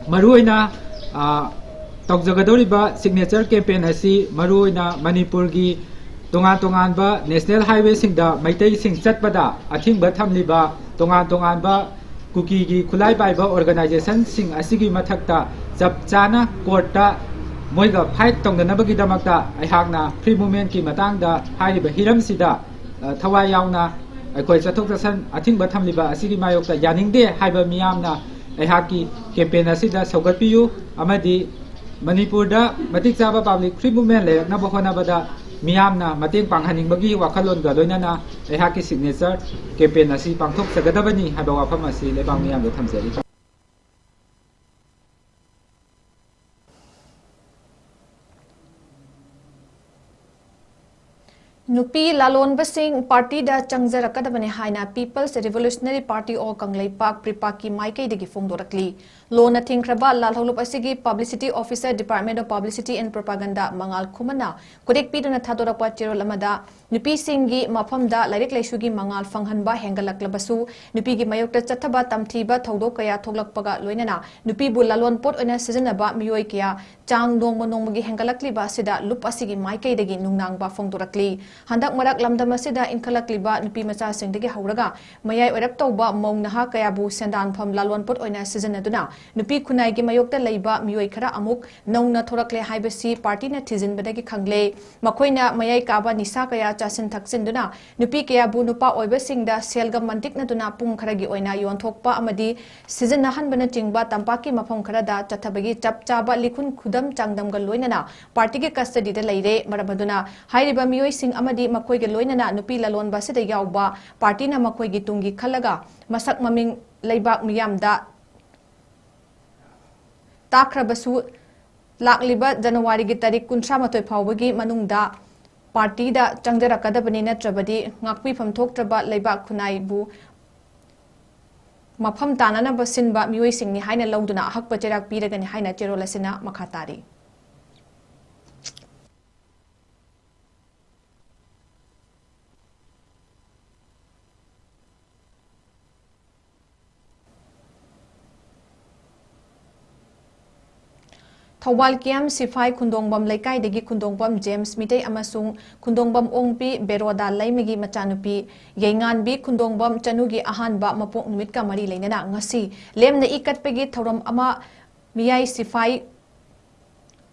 ꯃꯔꯨꯑꯣꯏꯅ, ꯑ, ꯇꯧꯖꯒꯗꯧꯔꯤꯕ ꯁꯤꯒꯅꯦꯆꯔ ꯀꯦꯝꯄꯦꯟ ꯑꯁꯤ ꯃꯔꯨꯑꯣꯏꯅ ꯃꯅꯤꯄꯨꯔꯒꯤ ꯇꯣꯉꯥꯟ ꯇꯣꯉꯥꯟꯕ ꯅꯦꯁꯅꯦꯜ ꯍꯥꯏꯋꯦꯁꯤꯡꯗ ꯃꯩꯇꯩꯁꯤꯡ ꯆꯠꯄꯗ ꯑꯊꯤꯡꯕ ꯊꯝꯂꯤꯕ ꯇꯣꯉꯥꯟ ꯇꯣꯉꯥꯟꯕ ꯀꯨꯀꯤꯒꯤ ꯈꯨꯠꯂꯥꯏ ꯄꯥꯏꯕ ꯑꯣꯔꯒꯅꯥꯏꯖꯦꯁꯟꯁꯤꯡ ꯑꯁꯤꯒꯤ ꯃꯊꯛꯇ ꯆꯞ ꯆꯥꯅ ꯀꯣꯔꯠꯇ ꯃꯣꯏꯒ ꯐꯥꯏꯠ ꯇꯧꯅꯅꯕꯒꯤꯗꯃꯛꯇ ꯑꯩꯍꯥꯛꯅ ꯐ꯭ꯔꯤ ꯃꯨꯚꯃꯦꯟꯠꯀꯤ ꯃꯇꯥꯡꯗ ꯍꯥꯏꯔꯤꯕ ꯍꯤꯔꯝꯁꯤꯗ, ꯑ, ꯊꯋꯥꯏ ꯌꯥꯎꯅ ꯑꯩꯈꯣꯏ ꯆꯠꯊꯣꯛ ꯆꯠꯁꯤꯟ ꯑꯊꯤꯡꯕ ꯊꯝꯂꯤꯕ ꯑꯁꯤꯒꯤ ꯃꯥꯌꯣꯛꯇ ꯌꯥꯅꯤꯡꯗꯦ ꯍꯥꯏꯕ ꯃꯤꯌꯥꯝꯅ ꯑꯩꯍꯥꯛꯀꯤ ꯀꯦꯝꯄꯦꯟ ꯑꯁꯤꯗ ꯁꯧꯒꯠꯄꯤꯌꯨ ꯑꯃꯗꯤ ꯃꯅꯤꯄꯨꯔꯗ ꯃꯇꯤꯛ ꯆꯥꯕ ꯄꯕ꯭ꯂꯤꯛ ꯐ꯭ꯔꯤ ꯃꯨꯚꯃꯦꯟꯠ ꯂꯩꯔꯛꯅꯕ ꯍꯣꯠꯅꯕꯗ ꯃꯤꯌꯥꯝꯅ ꯃꯇꯦꯡ ꯄꯥꯡꯍꯟꯅꯤꯡꯕꯒꯤ ꯋꯥꯈꯜꯂꯣꯟꯒ ꯂꯣꯏꯅꯅ ꯑꯩꯍꯥꯛꯀꯤ ꯁꯤꯒꯅꯦꯆꯔ ꯀꯦꯝꯄꯦꯟ ꯑꯁꯤ ꯄꯥꯡꯊꯣꯛꯆꯒꯗꯕꯅꯤ ꯍꯥꯏꯕ ꯋꯥꯐꯝ ꯑꯁꯤ ꯂꯩꯕꯥꯛ ꯃꯤꯌꯥꯝꯗ ꯊꯝꯖꯔꯤ꯫ ꯅꯨꯄꯤ ꯂꯥꯂꯣꯟꯕꯁꯤꯡ ꯄꯥꯔꯇꯤꯗ ꯆꯪꯖꯔꯛꯀꯗꯕꯅꯤ ꯍꯥꯏꯅ People's Revolutionary Party of Kangleipak, ꯄ꯭ꯔꯤꯄꯥꯛꯀꯤ ꯃꯥꯏꯀꯩꯗꯒꯤ ꯐꯣꯡꯗꯣꯔꯛꯂꯤ꯫ ꯂꯣꯟꯅ ꯊꯤꯡꯈ꯭ꯔꯕ ꯂꯥꯜꯍꯧꯂꯨꯞ ꯑꯁꯤꯒꯤ Publicity Officer, Department of Publicity and Propaganda, ꯃꯉꯥꯜ ꯈꯨꯃꯟꯅ ꯈꯨꯗꯦꯛ ꯄꯤꯗꯨꯅ ꯊꯥꯗꯣꯔꯛꯄ ꯆꯦꯔꯣꯜ ꯑꯃꯗ, ꯅꯨꯄꯤꯁꯤꯡꯒꯤ ꯃꯐꯝꯗ ꯂꯥꯏꯔꯤꯛ ꯂꯥꯏꯁꯨꯒꯤ ꯃꯉꯥꯜ ꯐꯪꯍꯟꯕ ꯍꯦꯟꯒꯠꯂꯛꯂꯕꯁꯨ, ꯅꯨꯄꯤꯒꯤ ꯃꯥꯌꯣꯛꯇ ꯆꯠꯊꯕ ꯇꯝꯊꯤꯕ ꯊꯧꯗꯣꯛ ꯀꯌꯥ ꯊꯣꯛꯂꯛꯄꯒ ꯂꯣꯏꯅꯅ ꯅꯨꯄꯤꯕꯨ ꯂꯥꯂꯣꯟ ꯄꯣꯠ ꯑꯣꯏꯅ ꯁꯤꯖꯤꯟꯅꯕ ꯃꯤꯑꯣꯏ ꯀꯌꯥ ꯆꯥꯡ ꯅꯣꯡꯃ ꯅꯣꯡꯃꯒꯤ ꯍꯦꯟꯒꯠꯂꯛꯂꯤꯕ ꯑꯁꯤꯗ ꯂꯨꯞ ꯑꯁꯤꯒꯤ ꯃꯥꯏꯀꯩꯗꯒꯤ ꯅꯨꯡꯅꯥꯡꯕ ꯐꯣꯡꯗꯣꯔꯛꯂꯤ꯫ ꯍꯟꯗꯛ ꯃꯔꯛ ꯂꯝꯗꯝ ꯑꯁꯤꯗ ꯏꯟꯈꯠꯂꯛꯂꯤꯕ ꯅꯨꯄꯤ ꯃꯆꯥꯁꯤꯡꯗꯒꯤ ꯍꯧꯔꯒ ꯃꯌꯥꯏ ꯑꯣꯏꯔꯞ ꯇꯧꯕ ꯃꯧ ꯅꯍꯥ ꯀꯌꯥꯕꯨ ꯁꯦꯟꯗꯥꯟꯐꯝ ꯂꯥꯂꯣꯟꯄꯣꯠ ꯑꯣꯏꯅ ꯁꯤꯖꯤꯟꯅꯗꯨꯅ ꯅꯨꯄꯤ ꯈꯨꯟꯅꯥꯏꯒꯤ ꯃꯥꯌꯣꯛꯇ ꯂꯩꯕ ꯃꯤꯑꯣꯏ ꯈꯔ ꯑꯃꯨꯛ ꯅꯧꯅ ꯊꯣꯔꯛꯂꯦ ꯍꯥꯏꯕꯁꯤ ꯄꯥꯔꯇꯤꯅ ꯊꯤꯖꯤꯟꯕꯗꯒꯤ ꯈꯪꯂꯦ꯫ ꯃꯈꯣꯏꯅ ꯃꯌꯥꯏ ꯀꯥꯕ ꯅꯤꯁꯥ ꯀꯌꯥ ꯆꯥꯁꯤꯟ ꯊꯛꯆꯤꯟꯗꯨꯅ ꯅꯨꯄꯤ ꯀꯌꯥꯕꯨ ꯅꯨꯄꯥ ꯑꯣꯏꯕꯁꯤꯡꯗ ꯁꯦꯜꯒ ꯃꯟꯇꯤꯛꯅꯗꯨꯅ ꯄꯨꯡ ꯈꯔꯒꯤ ꯑꯣꯏꯅ ꯌꯣꯟꯊꯣꯛꯄ ꯑꯃꯗꯤ ꯁꯤꯖꯤꯟꯅꯍꯟꯕꯅꯆꯤꯡꯕ ꯇꯝꯄꯥꯛꯀꯤ ꯃꯐꯝ ꯈꯔꯗ ꯆꯠꯊꯕꯒꯤ ꯆꯞ ꯆꯥꯕ ꯂꯤꯈꯨꯟ ꯈꯨꯗꯝ ꯆꯥꯡꯗꯝꯒ ꯂꯣꯏꯅꯅ ꯄꯥꯔꯇꯤꯒꯤ ꯀꯁꯇꯗꯤꯗ ꯂꯩꯔꯦ꯫ ꯃꯔꯝ ꯑꯗꯨꯅ ꯍꯥꯏꯔꯤꯕ ꯃꯤꯑꯣꯏꯁꯤꯡ ꯑꯃꯗꯤ ꯃꯈꯣꯏꯒ ꯂꯣꯏꯅꯅ ꯅꯨꯄꯤ ꯂꯂꯣꯟꯕ ꯑꯁꯤꯗ ꯌꯥꯎꯕ ꯄꯥꯔꯇꯤꯅ ꯃꯈꯣꯏꯒꯤ ꯇꯨꯡꯒꯤ ꯈꯜꯂꯒ ꯃꯁꯛ ꯃꯃꯤꯡ ꯂꯩꯕꯥꯛ ꯃꯤꯌꯥꯝꯗ ꯇꯥꯛꯈ꯭ꯔꯕꯁꯨ, ꯂꯥꯛꯂꯤꯕ ꯖꯅꯋꯥꯔꯤꯒꯤ ꯇꯥꯔꯤꯛ ꯀꯨꯟꯊ꯭ꯔꯥ ꯃꯥꯊꯣꯏ ꯐꯥꯎꯕꯒꯤ ꯃꯅꯨꯡꯗ ꯄꯥꯔꯇꯤꯗ ꯆꯪꯖꯔꯛꯀꯗꯕꯅꯤ, ꯅꯠꯇ꯭ꯔꯕꯗꯤ ꯉꯥꯛꯄꯤꯐꯝ ꯊꯣꯛꯇ꯭ꯔꯕ ꯂꯩꯕꯥꯛ ꯈꯨꯟꯅꯥꯏꯕꯨ ꯃꯐꯝ ꯇꯥꯅꯅꯕ ꯁꯤꯟꯕ ꯃꯤꯑꯣꯏꯁꯤꯡꯅꯤ ꯍꯥꯏꯅ ꯂꯧꯗꯨꯅ ꯑꯍꯛꯄ ꯆꯩꯔꯥꯛ ꯄꯤꯔꯒꯅꯤ ꯍꯥꯏꯅ ꯆꯦꯔꯣꯜ ꯑꯁꯤꯅ ꯃꯈꯥ ꯇꯥꯔꯤ꯫ ꯊꯧꯕꯥꯜ ꯀꯦ ꯑꯦꯝ ꯁꯤꯐꯥꯏ ꯈꯨꯟꯗꯣꯡꯕꯝ ꯂꯩꯀꯥꯏꯗꯒꯤ ꯈꯨꯟꯗꯣꯡꯕꯝ ꯖꯦꯝꯁ ꯃꯤꯇꯩ ꯑꯃꯁꯨꯡ ꯈꯨꯟꯗꯣꯡꯕꯝ ꯑꯣꯡꯕꯤ ꯕꯦꯔꯣꯗꯥ ꯂꯩꯃꯒꯤ ꯃꯆꯥꯅꯨꯄꯤ ꯌꯩꯉꯥꯟꯕꯤ ꯈꯨꯟꯗꯣꯡꯕꯝ ꯆꯅꯨꯒꯤ ꯑꯍꯥꯟꯕ ꯃꯄꯣꯛ ꯅꯨꯃꯤꯠꯀ ꯃꯔꯤ ꯂꯩꯅꯅ ꯉꯁꯤ ꯂꯦꯝꯅ ꯏ ꯀꯠꯄꯒꯤ ꯊꯧꯔꯝ ꯑꯃ ꯃꯤꯌꯥꯏ ꯁꯤꯐꯥꯏ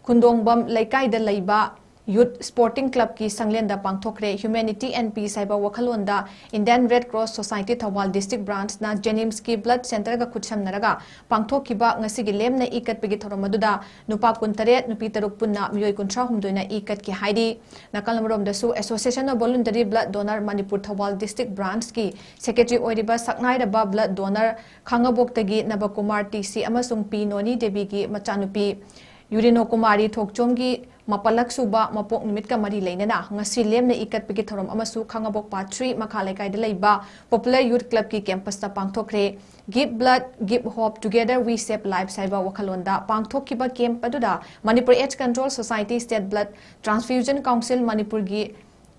ꯈꯨꯟꯗꯣꯡꯕꯝ ꯂꯩꯀꯥꯏꯗ ꯂꯩꯕ ꯌꯨꯠ ꯁ꯭ꯄꯣꯔꯇꯤꯡ ꯀ꯭ꯂꯕꯀꯤ ꯁꯪꯂꯦꯟꯗ ꯄꯥꯡꯊꯣꯛꯈ꯭ꯔꯦ꯫ Humanity and Peace ꯍꯥꯏꯕ ꯋꯥꯈꯜꯂꯣꯟꯗ Indian Red Cross Society Thoubal district ꯕ꯭ꯔꯥꯟꯁꯅ ꯖꯦꯅꯤꯝꯁꯀꯤ ꯕ꯭ꯂꯗ ꯁꯦꯟꯇꯔꯒ ꯈꯨꯠꯁꯝꯅꯔꯒ ꯄꯥꯡꯊꯣꯛꯈꯤꯕ ꯉꯁꯤꯒꯤ ꯂꯦꯝꯅ ꯏ ꯀꯠꯄꯒꯤ ꯊꯧꯔꯝ ꯑꯗꯨꯗ ꯅꯨꯄꯥ ꯀꯨꯟꯇꯔꯦꯠ, ꯅꯨꯄꯤ ꯇꯔꯨꯛ ꯄꯨꯟꯅ ꯃꯤꯑꯣꯏ ꯀꯨꯟꯊ꯭ꯔꯥ ꯍꯨꯝꯗꯣꯏꯅ ꯏ ꯀꯠꯈꯤ ꯍꯥꯏꯔꯤ꯫ ꯅꯥꯀꯜ ꯑꯃꯔꯣꯝꯗꯁꯨ Association of Voluntary Blood Donor Manipur Thoubal district ꯕ꯭ꯔꯥꯟꯁꯀꯤ ꯁꯦꯀ꯭ꯔꯦꯇꯔꯤ ꯑꯣꯏꯔꯤꯕ ꯁꯛꯅꯥꯏꯔꯕ ꯕ꯭ꯂꯗ ꯗꯣꯅꯔ ꯈꯥꯡꯉꯕꯣꯛꯇꯒꯤ ꯅꯕꯀꯨꯃꯥꯔ ꯇꯤ ꯁꯤ ꯑꯃꯁꯨꯡ ꯄꯤ ꯅꯣꯅꯤ ꯗꯦꯕꯤꯒꯤ ꯃꯆꯥꯅꯨꯄꯤ ꯌꯨꯔꯤꯅꯣ ꯀꯨꯃꯥꯔꯤ ꯊꯣꯛꯆꯣꯝꯒꯤ ꯃꯥꯄꯜꯂꯛ ꯁꯨꯕ ꯃꯄꯣꯛ ꯅꯨꯃꯤꯠꯀ ꯃꯔꯤ ꯂꯩꯅꯅ ꯉꯁꯤ ꯂꯦꯝꯅ ꯏ ꯀꯠꯄꯒꯤ ꯊꯧꯔꯝ ꯑꯃꯁꯨ ꯈꯥꯡꯉꯕꯣꯛ ꯄꯥꯠ ꯊ꯭ꯔꯤ ꯃꯈꯥ ꯂꯩꯀꯥꯏꯗ ꯂꯩꯕ Popular Youth Clubꯀꯤ ꯀꯦꯝꯄꯁꯇ ꯄꯥꯡꯊꯣꯛꯈ꯭ꯔꯦ꯫ Give Blood, Give Hope, Together We Save Lives ꯍꯥꯏꯕ ꯋꯥꯈꯜꯂꯣꯟꯗ ꯄꯥꯡꯊꯣꯛꯈꯤꯕ ꯀꯦꯝꯞ ꯑꯗꯨꯗ Manipur AIDS Control Society, State Blood Transfusion Council ꯃꯅꯤꯄꯨꯔꯒꯤ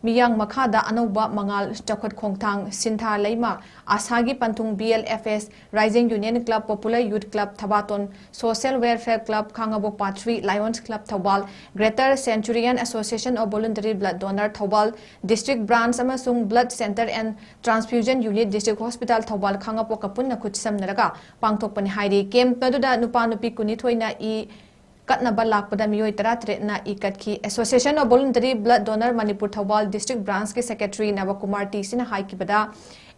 ꯃꯤꯌꯥꯡ ꯃꯈꯥꯗ ꯑꯅꯧꯕ ꯃꯉꯥꯜ ꯆꯥꯎꯈꯠ ꯈꯣꯡꯊꯥꯡ ꯁꯤꯟꯊꯥ ꯂꯩꯃ ꯑꯁꯥꯒꯤ ꯄꯟꯊꯨꯡ B L F S, Rising Union Club, Popular Youth Club, ꯊꯕꯥꯇꯣꯟ Social Welfare Club, Khangabok ꯄꯥꯊ꯭ꯔꯤ Lions Club Thoubal, Greater Centurion Association of Voluntary Blood Donor Thoubal District Branch ꯑꯃꯁꯨꯡ Blood Center and Transfusion Unit District Hospital Thoubal ꯈꯥꯉꯕꯣꯛꯀ ꯄꯨꯟꯅ ꯈꯨꯠꯁꯝꯅꯔꯒ ꯄꯥꯡꯊꯣꯛꯄꯅꯤ ꯍꯥꯏꯔꯤ꯫ Camp ꯑꯗꯨꯗ ꯅꯨꯄꯥ ꯅꯨꯄꯤ ꯀꯨꯟꯅꯤꯊꯣꯏꯅ E ꯀꯠꯅꯕ ꯂꯥꯛꯄꯗ ꯃꯤꯑꯣꯏ ꯇꯔꯥꯇꯔꯦꯠꯅ ꯏ ꯀꯠꯈꯤ꯫ Association of Voluntary Blood Donor Manipur Thoubal District Branchꯀꯤ Secretary ꯅꯕꯀꯨꯃꯥꯔ ꯇꯤ ꯁꯤꯅ ꯍꯥꯏꯈꯤꯕꯗ,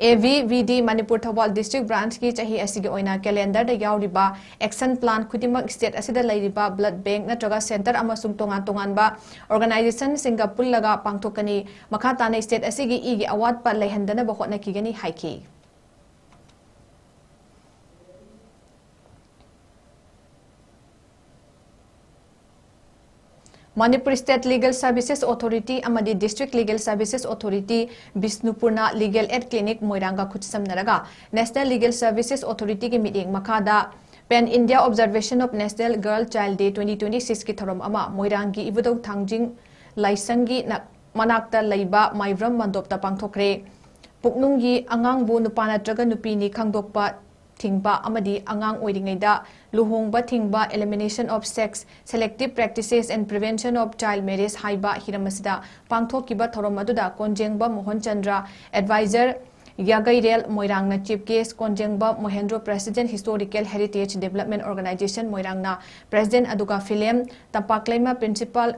A V V D Manipur Thoubal District Branchꯀꯤ ꯆꯍꯤ ꯑꯁꯤꯒꯤ ꯑꯣꯏꯅ calendarꯗ ꯌꯥꯎꯔꯤꯕ action plan ꯈꯨꯗꯤꯡꯃꯛ state ꯑꯁꯤꯗ ꯂꯩꯔꯤꯕ blood bank ꯅꯠꯇ꯭ꯔꯒ center ꯑꯃꯁꯨꯡ ꯇꯣꯉꯥꯟ ꯇꯣꯉꯥꯟꯕ organizationꯁꯤꯡꯒ ꯄꯨꯜꯂꯒ ꯄꯥꯡꯊꯣꯛꯀꯅꯤ꯫ ꯃꯈꯥ ꯇꯥꯅ state ꯑꯁꯤꯒꯤ ꯏꯒꯤ ꯑꯋꯥꯠꯄ ꯂꯩꯍꯟꯗꯅꯕ ꯍꯣꯠꯅꯈꯤꯒꯅꯤ ꯍꯥꯏꯈꯤ꯫ Manipur State Legal Services Authority ꯑꯃꯗꯤ District Legal Services Authority ꯕꯤꯁꯅꯨꯄꯨꯔꯅ Legal Aid Clinic ꯃꯣꯏꯔꯥꯡꯒ ꯈꯨꯠꯁꯝꯅꯔꯒ National Legal Services Authorityꯒꯤ ꯃꯤꯠꯌꯦꯡ ꯃꯈꯥꯗ Pan India Observation of National Girl Child Day twenty twenty-sixꯀꯤ ꯊꯧꯔꯝ ꯑꯃ ꯃꯣꯏꯔꯥꯡꯒꯤ ꯏꯕꯨꯙꯧ ꯊꯥꯡꯖꯤꯡ ꯂꯥꯏꯁꯪꯒꯤ ꯅ-, ꯃꯅꯥꯛꯇ ꯂꯩꯕ ꯃꯥꯏꯕ꯭ꯔꯝ ꯃꯟꯗꯣꯞꯇ ꯄꯥꯡꯊꯣꯛꯈ꯭ꯔꯦ꯫ ꯄꯨꯛꯅꯨꯡꯒꯤ ꯑꯉꯥꯡꯕꯨ ꯅꯨꯄꯥ ꯅꯠꯇ꯭ꯔꯒ ꯅꯨꯄꯤꯅꯤ ꯈꯪꯗꯣꯛꯄ ꯊꯤꯡꯕ ꯑꯃꯗꯤ ꯑꯉꯥꯡ ꯑꯣꯏꯔꯤꯉꯩꯗ ꯂꯨꯍꯣꯡꯕ ꯊꯤꯡꯕ, Elimination of Sex, Selective Practices and Prevention of Child Marriage ꯍꯥꯏꯕ ꯍꯤꯔꯝ ꯑꯁꯤꯗ ꯄꯥꯡꯊꯣꯛꯈꯤꯕ ꯊꯧꯔꯝ ꯑꯗꯨꯗ ꯀꯣꯟꯖꯦꯡꯕ ꯃꯣꯍꯟ ꯆꯟꯗ꯭ꯔ, Advisor, ꯌꯥꯒꯩꯔꯦꯜ ꯃꯣꯏꯔꯥꯡꯅ Chief Guest, Konjengbam Mohendro, President, Historical Heritage Development Organization ꯃꯣꯏꯔꯥꯡꯅ President, ꯑꯗꯨꯒ Philem Tampakleima, Principal,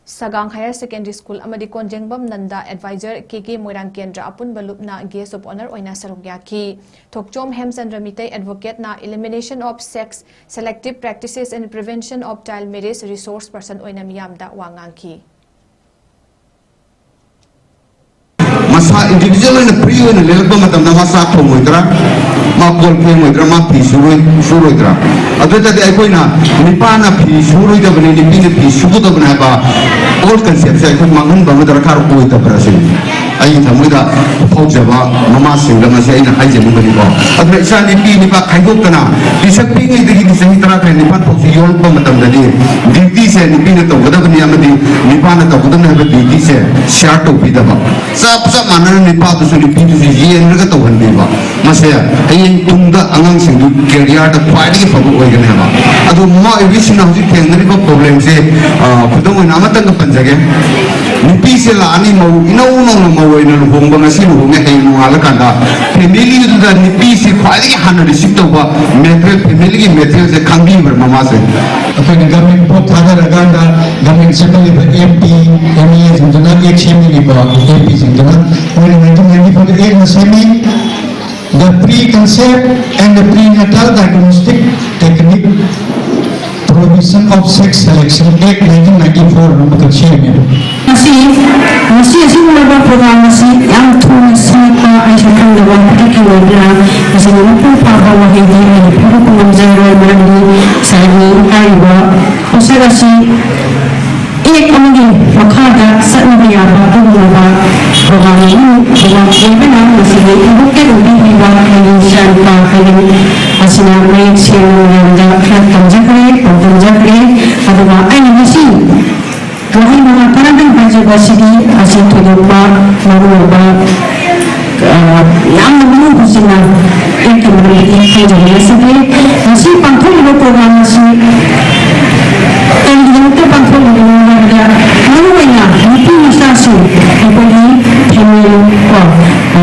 Sagang Higher Secondary School ꯑꯃꯗꯤ ꯀꯣꯟꯖꯦꯡꯕꯝ ꯅꯟꯗ, Advisor, K K ꯃꯣꯏꯔꯥꯡ ꯀꯦꯟꯗ꯭ꯔ ꯑꯄꯨꯟꯕ ꯂꯨꯞꯅ Guest of Honour ꯑꯣꯏꯅ ꯁꯔꯨꯛ ꯌꯥꯈꯤ꯫ ꯊꯣꯛꯆꯣꯝ ꯍꯦꯝꯆꯟꯗ꯭ꯔ Meitei, Advocateꯅ Elimination of Sex, Selective Practices and Prevention of Child Marriage Resource Person ꯑꯣꯏꯅ ꯃꯤꯌꯥꯝꯗ ꯋꯥ ꯉꯥꯡꯈꯤ꯫ ꯃꯁꯥ individual ꯑꯣꯏꯅ free ꯑꯣꯏꯅ ꯂꯦꯜꯂꯛꯄ ꯃꯇꯝꯗ ꯃꯥ ꯆꯥꯛ ꯊꯣꯡꯉꯣꯏꯗ꯭ꯔꯥ, ꯃꯥ ꯀꯣꯜ ꯐꯦꯡꯉꯣꯏꯗ꯭ꯔꯥ, ꯃꯥ ꯐꯤ ꯁꯨꯔꯣꯏ-, ꯁꯨꯔꯣꯏꯗ꯭ꯔꯥ? ꯑꯗꯨ ꯑꯣꯏꯇꯥꯔꯗꯤ ꯑꯩꯈꯣꯏꯅ ꯅꯨꯄꯥꯅ ꯐꯤ ꯁꯨꯔꯣꯏꯗꯕꯅꯤ, ꯅꯨꯄꯤꯅ ꯐꯤ ꯁꯨꯒꯗꯕꯅꯤ ꯍꯥꯏꯕ old conceptꯁꯦ ꯑꯩꯈꯣꯏ ꯃꯥꯡꯍꯟꯕ ꯑꯃ ꯗꯔꯀꯥꯔ ꯑꯣꯏꯗꯕ꯭ꯔꯥ ꯁꯤꯅꯤ꯫ ꯑꯩꯒꯤ ꯊꯃꯣꯏꯗ ꯐꯥꯎꯖꯕ ꯃꯃꯥꯁꯤꯡꯗ ꯃꯁꯤ ꯑꯩꯅ ꯍꯥꯏꯖꯅꯤꯡꯕꯅꯤꯀꯣ꯫ ꯑꯗꯨꯅ ꯏꯆꯥ ꯅꯨꯄꯤ ꯅꯨꯄꯥ ꯈꯥꯏꯗꯣꯛꯇꯅ ꯄꯤꯁꯛ ꯄꯤꯛꯉꯩꯗꯒꯤꯗꯤ ꯆꯍꯤ ꯇꯔꯥ ꯇꯔꯦꯠ ꯅꯤꯄꯥꯟ ꯐꯥꯎꯁꯤ ꯌꯣꯜꯂꯛꯄ ꯃꯇꯝꯗꯗꯤ ꯗ꯭ꯌꯨꯇꯤꯁꯦ ꯅꯨꯄꯤꯅ ꯇꯧꯒꯗꯕꯅꯤ ꯑꯃꯗꯤ ꯅꯨꯄꯥꯅ ꯇꯧꯒꯗꯕꯅꯤ ꯍꯥꯏꯕ ꯗ꯭ꯌꯨꯇꯤꯁꯦ ꯁꯤꯌꯥꯔ ꯇꯧꯕꯤꯗꯕ, ꯆꯞ ꯆꯞ ꯃꯥꯟꯅꯅ ꯅꯨꯄꯥꯗꯨꯁꯨ ꯅꯨꯄꯤꯗꯨꯁꯨ ꯌꯦꯡꯉꯒ ꯇꯧꯍꯟꯕꯤꯕ꯫ ꯃꯁꯦ ꯍꯌꯦꯡ ꯇꯨꯡꯗ ꯑꯉꯥꯡꯁꯤꯡꯗꯨ ꯀꯦꯔꯤꯌꯔꯗ ꯈ꯭ꯋꯥꯏꯗꯒꯤ ꯐꯕ ꯑꯣꯏꯒꯅꯤ ꯍꯥꯏꯕ꯫ ꯑꯗꯣ ꯃꯃꯥ ꯑꯣꯏꯕꯤꯁꯤꯡꯅ ꯍꯧꯖꯤꯛ ꯊꯦꯡꯅꯔꯤꯕ ꯄ꯭ꯔꯣꯕ꯭ꯂꯦꯝꯁꯦ, ꯑ, ꯈꯨꯗꯝ ꯑꯣꯏꯅ ꯑꯃꯇꯪꯒ ꯄꯟꯖꯒꯦ꯫ ꯅꯨꯄꯤꯁꯦ ꯂꯥꯛꯑꯅꯤ, ꯃꯧ ꯏꯅꯧ ꯅꯧꯅ ꯃꯧ ꯑꯣꯏꯅ ꯂꯨꯍꯣꯡꯕ, ꯉꯁꯤ ꯂꯨꯍꯣꯡꯉꯦ, ꯍꯌꯦꯡ ꯅꯣꯡꯉꯥꯜꯂꯀꯥꯟꯗ ꯐꯦꯃꯤꯂꯤꯗꯨꯗ ꯅꯨꯄꯤꯁꯦ ꯈ꯭ꯋꯥꯏꯗꯒꯤ ꯍꯥꯟꯅ ꯔꯤꯁꯤꯞ ꯇꯧꯕ ꯃꯦꯇꯔꯤꯌꯦꯜ, ꯐꯦꯃꯤꯂꯤꯒꯤ ꯃꯦꯇꯔꯤꯌꯦꯜꯁꯦ ꯈꯪꯕꯤꯕ꯭ꯔꯥ ꯃꯃꯥꯁꯦ? ꯑꯩꯈꯣꯏꯅ ꯒꯚꯔꯟꯃꯦꯟꯠ ꯄꯣꯠ ꯊꯥꯗꯔꯀꯥꯟꯗ ꯒꯚꯔꯟꯃꯦꯟꯠ ꯁꯦꯝꯍꯜꯂꯤꯕ ꯑꯦꯝ ꯄꯤ, ꯑꯦꯝ ꯑꯦ ꯁꯤꯡꯗꯨꯅ ꯑꯦꯛ ꯁꯦꯝꯃꯤꯅꯤꯀꯣ, ꯑꯦꯝ ꯄꯤ ꯁꯤꯡꯗꯨꯅ ꯃꯣꯏꯅ ꯅꯥꯏꯟꯇꯤꯟ ꯅꯥꯏꯟꯇꯤ ꯐꯣꯔꯗ ꯑꯦꯛꯅ ꯁꯦꯝꯃꯤ꯫ The pre-concept and the prenatal diagnostic technique provision of sex selection act nineteen ninety-four ꯑꯃꯈꯛ ꯁꯦꯝꯃꯦꯕ꯫ ꯉꯁꯤ, ꯉꯁꯤ ꯑꯁꯤꯒꯨꯝꯂꯕ ꯄ꯭ꯔꯣꯒ꯭ꯔꯥꯝ ꯑꯁꯤ ꯌꯥꯝ ꯊꯨꯅ ꯁꯤꯜꯂꯛꯄ ꯑꯩꯁꯨ ꯈꯪꯗꯕ ꯈꯨꯗꯛꯀꯤ ꯑꯣꯏꯕꯅ ꯃꯁꯤꯒꯤ ꯃꯄꯨꯡ ꯐꯥꯕ ꯋꯥꯍꯩꯗꯤ ꯑꯩꯅ ꯐꯣꯡꯗꯣꯛꯄ ꯉꯝꯖꯔꯔꯣꯏ, ꯃꯔꯝꯗꯤ ꯉꯁꯥꯏꯒꯤ ꯍꯥꯏꯔꯤꯕ ꯄꯣꯠꯁꯛ ꯑꯁꯤ ꯑꯦꯛ ꯑꯃꯒꯤ ꯃꯈꯥꯗ ꯆꯠꯅꯕ ꯌꯥꯕ ꯑꯗꯨꯒꯨꯝꯂꯕ ꯄ꯭ꯔꯣꯒ꯭ꯔꯥꯝ ꯑꯃꯅꯤ꯫ ꯄ꯭ꯔꯣꯒ꯭ꯔꯥꯝ ꯑꯣꯏꯕꯅ ꯃꯁꯤꯒꯤ ꯏꯟꯚꯣꯀꯦꯠ ꯑꯣꯏꯕꯤꯔꯤꯕ ꯍꯥꯏꯗꯤ ꯏꯆꯥꯅꯨꯄꯥ ꯍꯥꯏꯗꯤ ꯑꯁꯤꯅ ꯃꯌꯦꯛ ꯁꯦꯡꯅ ꯃꯌꯥꯝꯗ ꯈꯔ ꯇꯝꯖꯈ꯭ꯔꯦ, ꯄꯥꯎꯗꯝꯖꯈ꯭ꯔꯦ꯫ ꯑꯗꯨꯒ ꯑꯩꯅ ꯉꯁꯤ ꯋꯥꯍꯩ ꯃꯉꯥ ꯇꯔꯥꯗꯪ ꯍꯥꯏꯖꯕ ꯑꯁꯤꯗꯤ ꯑꯁꯤ ꯊꯣꯏꯗꯣꯛꯄ ꯃꯔꯨꯑꯣꯏꯕ, ꯑ, ꯌꯥꯝꯅ ꯃꯅꯨꯡ ꯍꯨꯠꯆꯤꯟꯅ ꯑꯦꯛꯀꯤ ꯃꯔꯝꯗꯗꯤ ꯍꯥꯏꯖꯅꯤꯡꯉꯁꯤꯗꯤ ꯉꯁꯤ ꯄꯥꯡꯊꯣꯛꯂꯤꯕ ꯄ꯭ꯔꯣꯒ꯭ꯔꯥꯝ ꯑꯁꯤ ꯀꯔꯤꯒꯤꯗꯃꯛꯇ ꯄꯥꯡꯊꯣꯛꯂꯤꯕꯅꯣ ꯍꯥꯏꯕꯗ ꯃꯔꯨꯑꯣꯏꯅ ꯅꯨꯄꯤ ꯃꯆꯥꯁꯤꯡ ꯑꯩꯈꯣꯏꯒꯤ ꯐꯦꯃꯤꯂꯤ ꯀꯣ, ꯑ,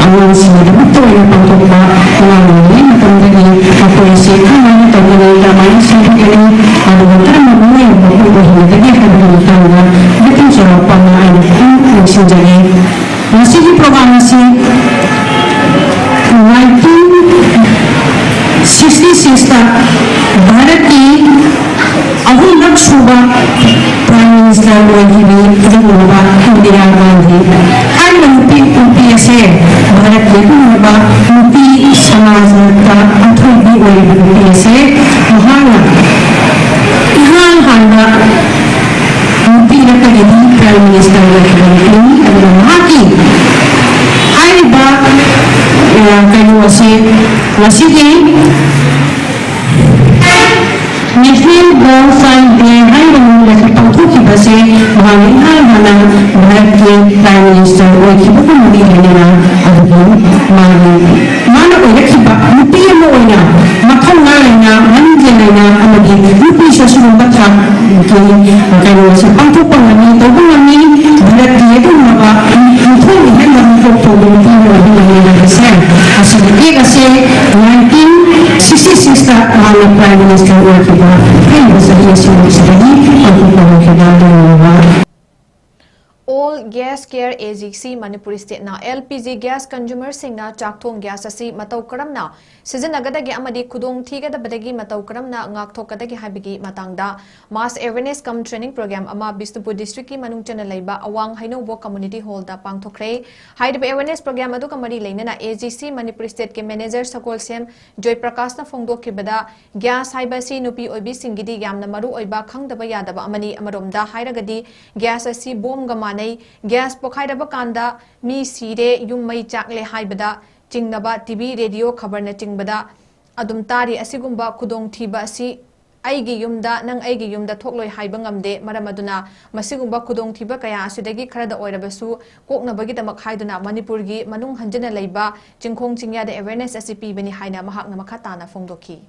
ꯑꯉꯥꯡꯁꯤꯡꯒꯤꯗꯃꯛꯇ ꯑꯣꯏꯅ ꯄꯥꯡꯊꯣꯛꯄ ꯑꯉꯥꯡ ꯑꯣꯏꯔꯤꯉꯩ ꯃꯇꯝꯗꯒꯤ ꯃꯈꯣꯏꯁꯦ ꯀꯔꯝꯍꯥꯏꯅ ꯇꯧꯒꯅꯤ, ꯀꯔꯝꯍꯥꯏꯅ ꯁꯦꯝꯒꯅꯤ, ꯑꯗꯨꯒ ꯀꯔꯝꯕ ꯃꯤꯑꯣꯏ ꯑꯃ ꯑꯩꯈꯣꯏ ꯑꯣꯏꯍꯟꯒꯗꯒꯦ ꯍꯥꯏꯕꯒꯤ ꯃꯇꯥꯡꯗ ꯈꯤꯇꯪ ꯆꯥꯎꯔꯥꯛꯄ ꯑꯃ ꯑꯩꯅ ꯈꯤꯇꯪ ꯅꯤꯡꯁꯤꯡꯖꯒꯦ꯫ ꯃꯁꯤꯒꯤ ꯄ꯭ꯔꯣꯒ꯭ꯔꯥꯝ ꯑꯁꯤ ꯅꯥꯏꯟꯇꯤꯟ ꯁꯤꯛꯁꯇꯤ ꯁꯤꯛꯁꯇ ꯚꯥꯔꯠꯀꯤ ꯑꯍꯨꯝꯂꯛ ꯁꯨꯕ ꯄ꯭ꯔꯥꯏꯝ ꯃꯤꯅꯤꯁꯇꯔ ꯑꯣꯏꯈꯤꯕꯤ ꯑꯗꯨꯒꯨꯝꯂꯕ ꯏꯟꯗꯤꯔꯥ ꯒꯥꯟꯙꯤ ꯍꯥꯏꯔꯤꯕ ꯅꯨꯄꯤ, ꯅꯨꯄꯤ ꯑꯁꯦ ꯚꯥꯔꯠꯀꯤ ꯑꯗꯨꯒꯨꯝꯂꯕ ꯅꯨꯄꯤ ꯁꯃꯥꯖꯇ ꯑꯊꯣꯏꯕꯤ ꯑꯣꯏꯔꯤꯕ ꯅꯨꯄꯤ ꯑꯁꯦ ꯃꯍꯥꯛꯅ ꯏꯍꯥꯟ ꯍꯥꯟꯕ ꯅꯨꯄꯤ ꯅꯠꯇꯕꯤꯗꯤ ꯄ꯭ꯔꯥꯏꯝ ꯃꯤꯅꯤꯁꯇꯔ ꯑꯣꯏꯈꯤꯕ ꯅꯨꯄꯤꯅꯤ꯫ ꯑꯗꯨꯒ ꯃꯍꯥꯛꯀꯤ ꯑꯁꯤ ꯉꯁꯤꯒꯤ National Girl Child Day ꯍꯥꯏꯔꯤꯕ ꯅꯨꯃꯤꯠ ꯑꯁꯤ ꯄꯥꯡꯊꯣꯛꯈꯤꯕꯁꯦ ꯃꯍꯥꯛꯅ ꯏꯍꯥꯟ ꯍꯥꯟꯅ ꯚꯥꯔꯠꯀꯤ Prime Minister ꯑꯣꯏꯈꯤꯕꯒ ꯃꯔꯤ ꯂꯩꯅꯅ, ꯑꯗꯨꯕꯨ ꯃꯥꯒꯤ, ꯃꯥꯅ ꯑꯣꯏꯔꯛꯈꯤꯕ ꯅꯨꯄꯤ ꯑꯃ ꯑꯣꯏꯅ ꯃꯈꯜ ꯉꯥ ꯂꯩꯅ, ꯃꯅꯤꯡꯖꯦ ꯂꯩꯅ ꯑꯃꯗꯤ ꯅꯨꯄꯤꯁꯨ ꯑꯁꯤꯒꯨꯝꯕ ꯊꯥꯛꯀꯤ ꯀꯩꯅꯣꯁꯦ ꯄꯥꯡꯊꯣꯛꯄ ꯉꯝꯃꯤ, ꯇꯧꯕ ꯉꯝꯃꯤ꯫ ꯚꯥꯔꯠꯀꯤ ꯑꯗꯨꯒꯨꯝꯂꯕ ꯃꯤꯊꯣꯏ ꯃꯤꯍꯦꯟꯕ ꯃꯤꯀꯣꯛ ꯊꯣꯛꯄ ꯅꯨꯄꯤ ꯑꯃ ꯑꯣꯏꯕ ꯉꯝꯃꯤ ꯍꯥꯏꯕꯁꯦ ꯑꯁꯤꯒꯤ ꯑꯦꯛ ꯑꯁꯦ nineteen sixty sixꯇ ꯃꯥꯅ Prime Minister ꯑꯣꯏꯈꯤꯕ ꯍꯥꯏꯔꯤꯕ ꯆꯍꯤ ꯑꯁꯤꯗꯒꯤ ꯄꯥꯡꯊꯣꯛꯄ ꯍꯧꯈꯤꯕ ꯑꯗꯨꯒꯨꯝꯂꯕ All Gas Care A G C Manipur Stateꯅ L P G gas consumerꯁꯤꯡꯅ ꯆꯥꯛꯊꯣꯡ gas ꯑꯁꯤ ꯃꯇꯧ ꯀꯔꯝꯅ ꯁꯤꯖꯤꯟꯅꯒꯗꯒꯦ ꯑꯃꯗꯤ ꯈꯨꯗꯣꯡ ꯊꯤꯒꯗꯕꯗꯒꯤ ꯃꯇꯧ ꯀꯔꯝꯅ ꯉꯥꯛꯊꯣꯛꯀꯗꯒꯦ ꯍꯥꯏꯕꯒꯤ ꯃꯇꯥꯡꯗ mass awareness cum training program ꯑꯃ ꯕꯤꯁꯅꯨꯄꯨꯔ districtꯀꯤ ꯃꯅꯨꯡ ꯆꯟꯅ ꯂꯩꯕ ꯑꯋꯥꯡ ꯍꯩꯅꯧꯕꯣꯛ community hallꯗ ꯄꯥꯡꯊꯣꯛꯈ꯭ꯔꯦ꯫ ꯍꯥꯏꯔꯤꯕ awareness program ꯑꯗꯨꯒ ꯃꯔꯤ ꯂꯩꯅꯅ A G C Manipur Stateꯀꯤ manager Sagolsem joy ꯄ꯭ꯔꯀꯥꯁꯅ ꯐꯣꯡꯗꯣꯛꯈꯤꯕꯗ, gas ꯍꯥꯏꯕ ꯑꯁꯤ ꯅꯨꯄꯤ ꯑꯣꯏꯕꯤꯁꯤꯡꯒꯤꯗꯤ ꯌꯥꯝꯅ ꯃꯔꯨ ꯑꯣꯏꯕ ꯈꯪꯗꯕ ꯌꯥꯗꯕ ꯑꯃꯅꯤ꯫ ꯑꯃꯔꯣꯝꯗ ꯍꯥꯏꯔꯒꯗꯤ gas ꯑꯁꯤ ꯕꯣꯝꯒ ꯃꯥꯟꯅꯩ꯫ Gas ꯄꯣꯈꯥꯏꯔꯕ ꯀꯥꯟꯗ ꯃꯤ ꯁꯤꯔꯦ, ꯌꯨꯝ ꯃꯩ ꯆꯥꯛꯂꯦ ꯍꯥꯏꯕꯗ ꯆꯤꯡꯅꯕ, T V, radio, ꯈꯕꯔꯅꯆꯤꯡꯕꯗ ꯑꯗꯨꯝ ꯇꯥꯔꯤ꯫ ꯑꯁꯤꯒꯨꯝꯕ ꯈꯨꯗꯣꯡꯊꯤꯕ ꯑꯁꯤ ꯑꯩꯒꯤ ꯌꯨꯝꯗ, ꯅꯪ ꯑꯩꯒꯤ ꯌꯨꯝꯗ ꯊꯣꯛꯂꯣꯏ ꯍꯥꯏꯕ ꯉꯝꯗꯦ꯫ ꯃꯔꯝ ꯑꯗꯨꯅ ꯃꯁꯤꯒꯨꯝꯕ ꯈꯨꯗꯣꯡꯊꯤꯕ ꯀꯌꯥ ꯑꯁꯤꯗꯒꯤ ꯈꯔꯗ ꯑꯣꯏꯔꯕꯁꯨ ꯀꯣꯛꯅꯕꯒꯤꯗꯃꯛ ꯍꯥꯏꯗꯨꯅ ꯃꯅꯤꯄꯨꯔꯒꯤ ꯃꯅꯨꯡ ꯍꯟꯖꯤꯟꯅ ꯂꯩꯕ ꯆꯤꯡꯈꯣꯡ ꯆꯤꯡꯌꯥꯗ awareness ꯑꯁꯤ ꯄꯤꯕꯅꯤ ꯍꯥꯏꯅ ꯃꯍꯥꯛꯅ ꯃꯈꯥ ꯇꯥꯅ ꯐꯣꯡꯗꯣꯛꯈꯤ꯫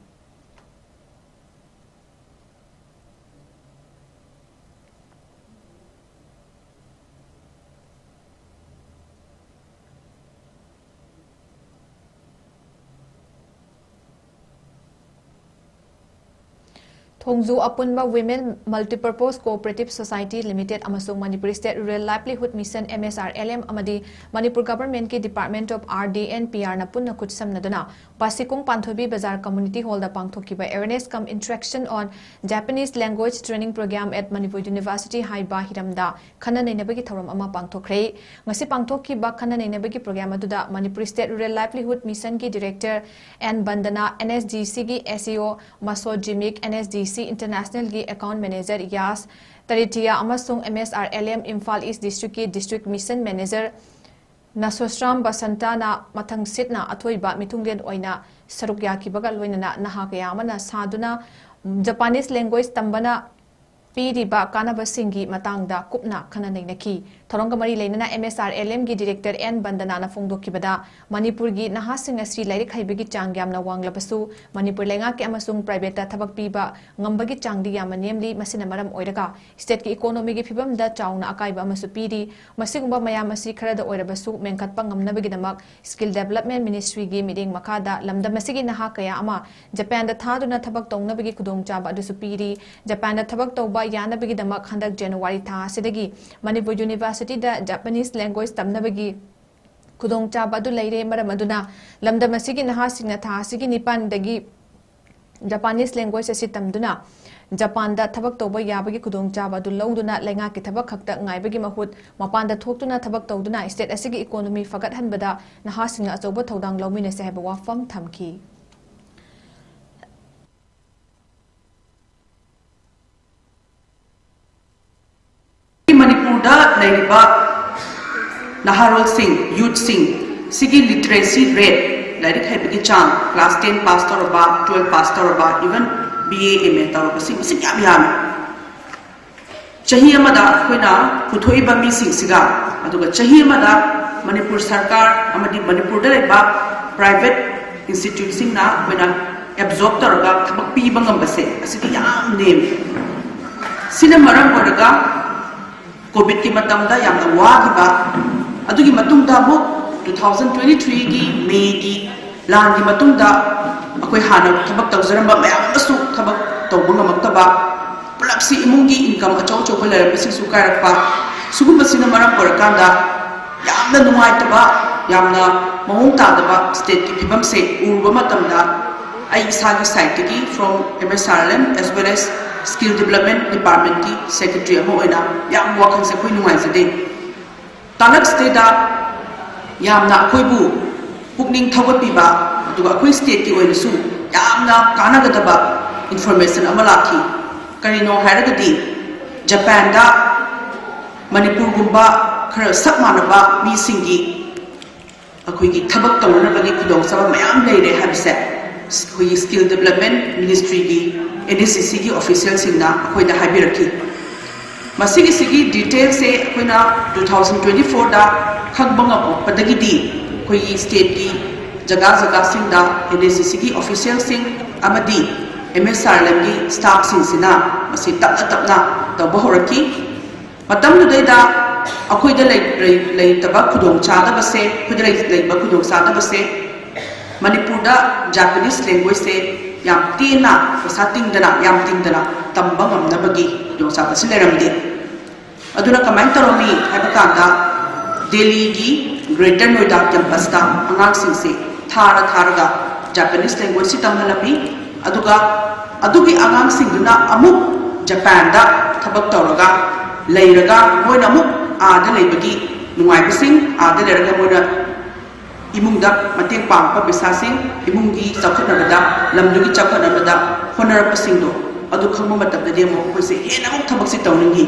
ꯊꯣꯡꯖꯨ ꯑꯄꯨꯟꯕ Women Multipurpose Cooperative Society Limited ꯑꯃꯁꯨꯡ Manipur State Rural Livelihood Mission, M S R L M, ꯑꯃꯗꯤ Manipur Governmentꯀꯤ Department of R D and P Rꯅ ꯄꯨꯟꯅ ꯈꯨꯠꯁꯝꯅꯗꯨꯅ ꯕꯥꯁꯤꯈꯣꯡ ꯄꯥꯟꯊꯣꯏꯕꯤ ꯕꯖꯥꯔ Community Hallꯗ ꯄꯥꯡꯊꯣꯛꯈꯤꯕ Awareness cum Interaction on Japanese Language Training Program at Manipur University ꯍꯥꯏꯕ ꯍꯤꯔꯝꯗ ꯈꯟꯅ ꯅꯩꯅꯕꯒꯤ ꯊꯧꯔꯝ ꯑꯃ ꯄꯥꯡꯊꯣꯛꯈ꯭ꯔꯦ꯫ ꯉꯁꯤ ꯄꯥꯡꯊꯣꯛꯈꯤꯕ ꯈꯟꯅ ꯅꯩꯅꯕꯒꯤ program ꯑꯗꯨꯗ Manipur State Rural Livelihood Missionꯒꯤ Director N ꯕꯟꯗꯅꯥ, NSDCꯒꯤ SEO ꯃꯁꯣ ꯖꯤꯃꯤꯛ, NSDC Internationalꯒꯤ Account Manager ꯌꯥꯁ ꯇꯔꯤꯇꯤꯌꯥ ꯑꯃꯁꯨꯡ M S R L M Imphal East Districtꯀꯤ District Mission Manager ꯅꯁꯣꯁ꯭ꯔꯥꯝ ꯕꯁꯟꯇꯥꯅ ꯃꯊꯪ ꯁꯤꯠꯅ ꯑꯊꯣꯏꯕ ꯃꯤꯊꯨꯡꯂꯦꯟ ꯑꯣꯏꯅ ꯁꯔꯨꯛ ꯌꯥꯈꯤꯕꯒ ꯂꯣꯏꯅꯅ ꯅꯍꯥ ꯀꯌꯥ ꯑꯃꯅ ꯁꯥꯗꯨꯅ Japanese language ꯇꯝꯕꯅ ꯄꯤꯔꯤꯕ ꯀꯥꯟꯅꯕꯁꯤꯡꯒꯤ ꯃꯇꯥꯡꯗ ꯀꯨꯞꯅ ꯈꯟꯅ ꯅꯩꯅꯈꯤ꯫ ꯊꯧꯔꯝꯒ ꯃꯔꯤ ꯂꯩꯅꯅ M S R L M ꯒꯤ director N ꯕꯟꯗꯅꯥꯅ ꯐꯣꯡꯗꯣꯛꯈꯤꯕꯗ, ꯃꯅꯤꯄꯨꯔꯒꯤ ꯅꯍꯥꯁꯤꯡ ꯑꯁꯤ ꯂꯥꯏꯔꯤꯛ ꯍꯩꯕꯒꯤ ꯆꯥꯡ ꯌꯥꯝꯅ ꯋꯥꯡꯂꯕꯁꯨ, ꯃꯅꯤꯄꯨꯔ ꯂꯩꯉꯥꯛꯀꯤ ꯑꯃꯁꯨꯡ privateꯇ ꯊꯕꯛ ꯄꯤꯕ ꯉꯝꯕꯒꯤ ꯆꯥꯡꯗꯤ ꯌꯥꯝꯅ ꯅꯦꯝꯂꯤ꯫ ꯃꯁꯤꯅ ꯃꯔꯝ ꯑꯣꯏꯔꯒ stateꯀꯤ economyꯒꯤ ꯐꯤꯕꯝꯗ ꯆꯥꯎꯅ ꯑꯀꯥꯏꯕ ꯑꯃꯁꯨ ꯄꯤꯔꯤ꯫ ꯃꯁꯤꯒꯨꯝꯕ ꯃꯌꯥꯝ ꯑꯁꯤ ꯈꯔꯗ ꯑꯣꯏꯔꯕꯁꯨ ꯃꯦꯟꯈꯠꯄ ꯉꯝꯅꯕꯒꯤꯗꯃꯛ Skill Development Ministryꯒꯤ ꯃꯤꯠꯌꯦꯡ ꯃꯈꯥꯗ ꯂꯝꯗꯝ ꯑꯁꯤꯒꯤ ꯅꯍꯥ ꯀꯌꯥ ꯑꯃ ꯖꯄꯥꯟꯗ ꯊꯥꯗꯨꯅ ꯊꯕꯛ ꯇꯧꯅꯕꯒꯤ ꯈꯨꯗꯣꯡꯆꯥꯕ ꯑꯗꯨꯁꯨ ꯄꯤꯔꯤ꯫ ꯖꯄꯥꯟꯗ ꯊꯕꯛ ꯇꯧꯕ ꯌꯥꯅꯕꯒꯤꯗꯃꯛ ꯍꯟꯗꯛ January ꯊꯥ ꯑꯁꯤꯗꯒꯤ ꯃꯅꯤꯄꯨꯔ Universityꯗ Japanese language ꯇꯝꯅꯕꯒꯤ ꯈꯨꯗꯣꯡꯆꯥꯕ ꯑꯗꯨ ꯂꯩꯔꯦ꯫ ꯃꯔꯝ ꯑꯗꯨꯅ ꯂꯝꯗꯝ ꯑꯁꯤꯒꯤ ꯅꯍꯥꯁꯤꯡꯅ ꯊꯥ ꯑꯁꯤꯒꯤ ꯅꯤꯄꯥꯟꯗꯒꯤ Japanese language ꯑꯁꯤ ꯇꯝꯗꯨꯅ ꯖꯄꯥꯟꯗ ꯊꯕꯛ ꯇꯧꯕ ꯌꯥꯕꯒꯤ ꯈꯨꯗꯣꯡꯆꯥꯕ ꯑꯗꯨ ꯂꯧꯗꯨꯅ ꯂꯩꯉꯥꯛꯀꯤ ꯊꯕꯛ ꯈꯛꯇ ꯉꯥꯏꯕꯒꯤ ꯃꯍꯨꯠ ꯃꯄꯥꯟꯗ ꯊꯣꯛꯇꯨꯅ ꯊꯕꯛ ꯇꯧꯗꯨꯅ state ꯑꯁꯤꯒꯤ economy ꯐꯒꯠꯍꯟꯕꯗ ꯅꯍꯥꯁꯤꯡꯅ ꯑꯆꯧꯕ ꯊꯧꯗꯥꯡ ꯂꯧꯃꯤꯟꯅꯁꯤ ꯍꯥꯏꯕ ꯋꯥꯐꯝ ꯊꯝꯈꯤ꯫ ꯃꯅꯤꯄꯨꯔꯗ ꯂꯩꯔꯤꯕ ꯅꯍꯥꯔꯣꯜꯁꯤꯡ, youthꯁꯤꯡ ꯁꯤꯒꯤ literacy rate, ꯂꯥꯏꯔꯤꯛ ꯍꯩꯕꯒꯤ ꯆꯥꯡ, class ten pass ꯇꯧꯔꯕ, twelve pass ꯇꯧꯔꯕ, even B A, M A ꯇꯧꯔꯕꯁꯤꯡ ꯃꯁꯤꯡ ꯌꯥꯝ ꯌꯥꯝꯃꯤ꯫ ꯆꯍꯤ ꯑꯃꯗ ꯑꯩꯈꯣꯏꯅ ꯄꯨꯊꯣꯛꯏꯕ ꯃꯤꯁꯤꯡꯁꯤꯒ, ꯑꯗꯨꯒ ꯆꯍꯤ ꯑꯃꯗ ꯃꯅꯤꯄꯨꯔ ꯁꯔꯀꯥꯔ ꯑꯃꯗꯤ ꯃꯅꯤꯄꯨꯔꯗ ꯂꯩꯕ private instituteꯁꯤꯡꯅ ꯑꯩꯈꯣꯏꯅ absorb ꯇꯧꯔꯒ ꯊꯕꯛ ꯄꯤꯕ ꯉꯝꯕꯁꯦ, ꯑꯁꯤꯗꯤ ꯌꯥꯝ ꯅꯦꯝꯃꯤ꯫ ꯁꯤꯅ ꯃꯔꯝ ꯑꯣꯏꯔꯒ COVIDꯀꯤ ꯃꯇꯝꯗ ꯌꯥꯝꯅ ꯋꯥꯈꯤꯕ, ꯑꯗꯨꯒꯤ ꯃꯇꯨꯡꯗ ꯑꯃꯨꯛ two thousand twenty threeꯒꯤ Mayꯒꯤ ꯂꯥꯟꯒꯤ ꯃꯇꯨꯡꯗ ꯑꯩꯈꯣꯏ ꯍꯥꯟꯅ ꯊꯕꯛ ꯇꯧꯖꯔꯝꯕ ꯃꯌꯥꯝ ꯑꯃꯁꯨ ꯊꯕꯛ ꯇꯧꯕ ꯉꯝꯃꯛꯇꯕ, ꯄꯨꯂꯞꯁꯤ ꯏꯃꯨꯡꯒꯤ income ꯑꯆꯧ ꯑꯆꯧꯕ ꯂꯩꯔꯝꯕꯁꯤꯡꯁꯨ ꯀꯥꯏꯔꯛꯄ, ꯁꯤꯒꯨꯝꯕꯁꯤꯅ ꯃꯔꯝ ꯑꯣꯏꯔꯀꯥꯟꯗ ꯌꯥꯝꯅ ꯅꯨꯡꯉꯥꯏꯇꯕ, ꯌꯥꯝꯅ ꯃꯑꯣꯡ ꯇꯥꯗꯕ stateꯀꯤ ꯐꯤꯕꯝꯁꯦ ꯎꯔꯨꯕ ꯃꯇꯝꯗ, ꯑꯩ ꯏꯁꯥꯒꯤ sideꯇꯒꯤ from M S R L M as well as Skill Development Departmentꯀꯤ secretary ꯑꯃ ꯑꯣꯏꯅ ꯌꯥꯝ ꯋꯥꯈꯜꯁꯦ ꯑꯩꯈꯣꯏ ꯅꯨꯡꯉꯥꯏꯖꯗꯦ꯫ ꯇꯥꯂꯛ stateꯇ ꯌꯥꯝꯅ ꯑꯩꯈꯣꯏꯕꯨ ꯄꯨꯛꯅꯤꯡ ꯊꯧꯒꯠꯄꯤꯕ, ꯑꯗꯨꯒ ꯑꯩꯈꯣꯏ stateꯀꯤ ꯑꯣꯏꯅꯁꯨ ꯌꯥꯝꯅ ꯀꯥꯟꯅꯒꯗꯕ information ꯑꯃ ꯂꯥꯛꯈꯤ꯫ ꯀꯔꯤꯅꯣ ꯍꯥꯏꯔꯒꯗꯤ, ꯖꯄꯥꯟꯗ ꯃꯅꯤꯄꯨꯔꯒꯨꯝꯕ ꯈꯔ ꯁꯛ ꯃꯥꯟꯅꯕ ꯃꯤꯁꯤꯡꯒꯤ ꯑꯩꯈꯣꯏꯒꯤ ꯊꯕꯛ ꯇꯧꯅꯅꯕꯒꯤ ꯈꯨꯗꯣꯡꯆꯥꯕ ꯃꯌꯥꯝ ꯂꯩꯔꯦ ꯍꯥꯏꯕꯁꯦ ꯑꯩꯈꯣꯏꯒꯤ Skill Development Ministry ꯒꯤ N S C C ꯒꯤ official ꯁꯤꯡꯅ ꯑꯩꯈꯣꯏꯗ ꯍꯥꯏꯕꯤꯔꯛꯈꯤ꯫ ꯃꯁꯤꯒꯤꯁꯤꯒꯤ detail ꯁꯦ ꯑꯩꯈꯣꯏꯅ two thousand twenty four ꯗ ꯈꯪꯕ ꯉꯝꯃꯛꯄꯗꯒꯤꯗꯤ ꯑꯩꯈꯣꯏꯒꯤ state ꯀꯤ ꯖꯒꯥ ꯖꯒꯥꯁꯤꯡꯗ N S C C ꯒꯤ official ꯁꯤꯡ ꯑꯃꯗꯤ M S R L M ꯒꯤ staff ꯁꯤꯡꯁꯤꯅ ꯃꯁꯤ ꯇꯞꯅ ꯇꯞꯅ ꯇꯧꯕ ꯍꯧꯔꯛꯈꯤ꯫ ꯃꯇꯝꯗꯨꯗꯩꯗ ꯑꯩꯈꯣꯏꯗ ꯂꯩ-, ꯂꯩ-, ꯂꯩꯇꯕ ꯈꯨꯗꯣꯡꯆꯥꯗꯕꯁꯦ, ꯑꯩꯈꯣꯏꯗ ꯂꯩ-, ꯂꯩꯕ ꯈꯨꯗꯣꯡꯆꯥꯗꯕꯁꯦ, ꯃꯅꯤꯄꯨꯔꯗ Japanese language ꯁꯦ ꯌꯥꯝ ꯇꯦꯟꯅ, ꯄꯩꯁꯥ ꯇꯤꯡꯗꯅ, ꯌꯥꯝ ꯇꯤꯡꯗꯅ ꯇꯝꯕ ꯉꯝꯅꯕꯒꯤ ꯈꯨꯗꯣꯡꯆꯥꯕꯁꯤ ꯂꯩꯔꯝꯗꯦ꯫ ꯑꯗꯨꯅ ꯀꯃꯥꯏꯅ ꯇꯧꯔꯝꯃꯤ ꯍꯥꯏꯕ ꯀꯥꯟꯗ, ꯗꯦꯜꯂꯤꯒꯤ Greater Noida campus ꯇ ꯑꯉꯥꯡꯁꯤꯡꯁꯦ ꯊꯥꯔ ꯊꯥꯔꯒ Japanese language ꯁꯤ ꯇꯝꯍꯜꯂꯝꯃꯤ꯫ ꯑꯗꯨꯒ ꯑꯗꯨꯒꯤ ꯑꯉꯥꯡꯁꯤꯡꯗꯨꯅ ꯑꯃꯨꯛ ꯖꯄꯥꯟꯗ ꯊꯕꯛ ꯇꯧꯔꯒ ꯂꯩꯔꯒ, ꯃꯣꯏꯅ ꯑꯃꯨꯛ ꯑꯥꯗ ꯂꯩꯕꯒꯤ ꯅꯨꯡꯉꯥꯏꯕꯁꯤꯡ, ꯑꯥꯗ ꯂꯩꯔꯒ ꯃꯣꯏꯅ ꯏꯃꯨꯡꯗ ꯃꯇꯦꯡ ꯄꯥꯡꯕ ꯄꯩꯁꯥꯁꯤꯡ, ꯏꯃꯨꯡꯒꯤ ꯆꯥꯎꯈꯠꯅꯕꯗ, ꯂꯝꯗꯨꯒꯤ ꯆꯥꯎꯈꯠꯅꯕꯗ ꯍꯣꯠꯅꯔꯛꯄꯁꯤꯡꯗꯣ, ꯑꯗꯨ ꯈꯪꯕ ꯃꯇꯝꯗꯗꯤ ꯑꯃꯨꯛ ꯑꯩꯈꯣꯏꯁꯦ ꯍꯦꯟꯅ ꯑꯃꯨꯛ ꯊꯕꯛꯁꯦ ꯇꯧꯅꯤꯡꯈꯤ꯫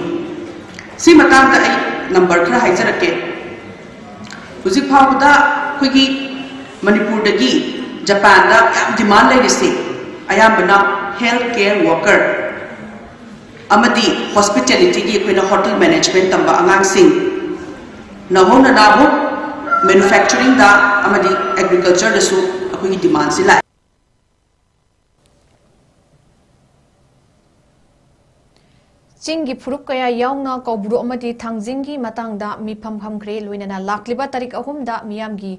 ꯁꯤ ꯃꯇꯥꯡꯗ ꯑꯩ number ꯈꯔ ꯍꯥꯏꯖꯔꯛꯀꯦ꯫ ꯍꯧꯖꯤꯛ ꯐꯥꯎꯕꯗ ꯑꯩꯈꯣꯏꯒꯤ ꯃꯅꯤꯄꯨꯔꯗꯒꯤ ꯖꯄꯥꯟꯗ ꯌꯥꯝ demand ꯂꯩꯔꯤꯁꯦ ꯑꯌꯥꯝꯕꯅ health care worker ꯑꯃꯗꯤ hospitality ꯒꯤ, ꯑꯩꯈꯣꯏꯅ hotel management ꯇꯝꯕ ꯑꯉꯥꯡꯁꯤꯡ, ꯅꯧꯍꯧꯅꯅ ꯑꯃꯨꯛ manufacturing ꯗ ꯑꯃꯗꯤ agriculture ꯗꯁꯨ ꯑꯩꯈꯣꯏꯒꯤ demand ꯁꯤ ꯂꯥꯛꯑꯦ꯫ ꯆꯤꯡꯒꯤ ꯐꯨꯔꯨꯞ ꯀꯌꯥ ꯌꯥꯎꯅ ꯀꯧꯕ꯭ꯔꯨ ꯑꯃꯗꯤ ꯊꯥꯡꯖꯤꯡꯒꯤ ꯃꯇꯥꯡꯗ ꯃꯤꯐꯝ ꯐꯝꯈ꯭ꯔꯦ꯫ ꯂꯣꯏꯅꯅ ꯂꯥꯛꯂꯤꯕ ꯇꯥꯔꯤꯛ ꯑꯍꯨꯝꯗ ꯃꯤꯌꯥꯝꯒꯤ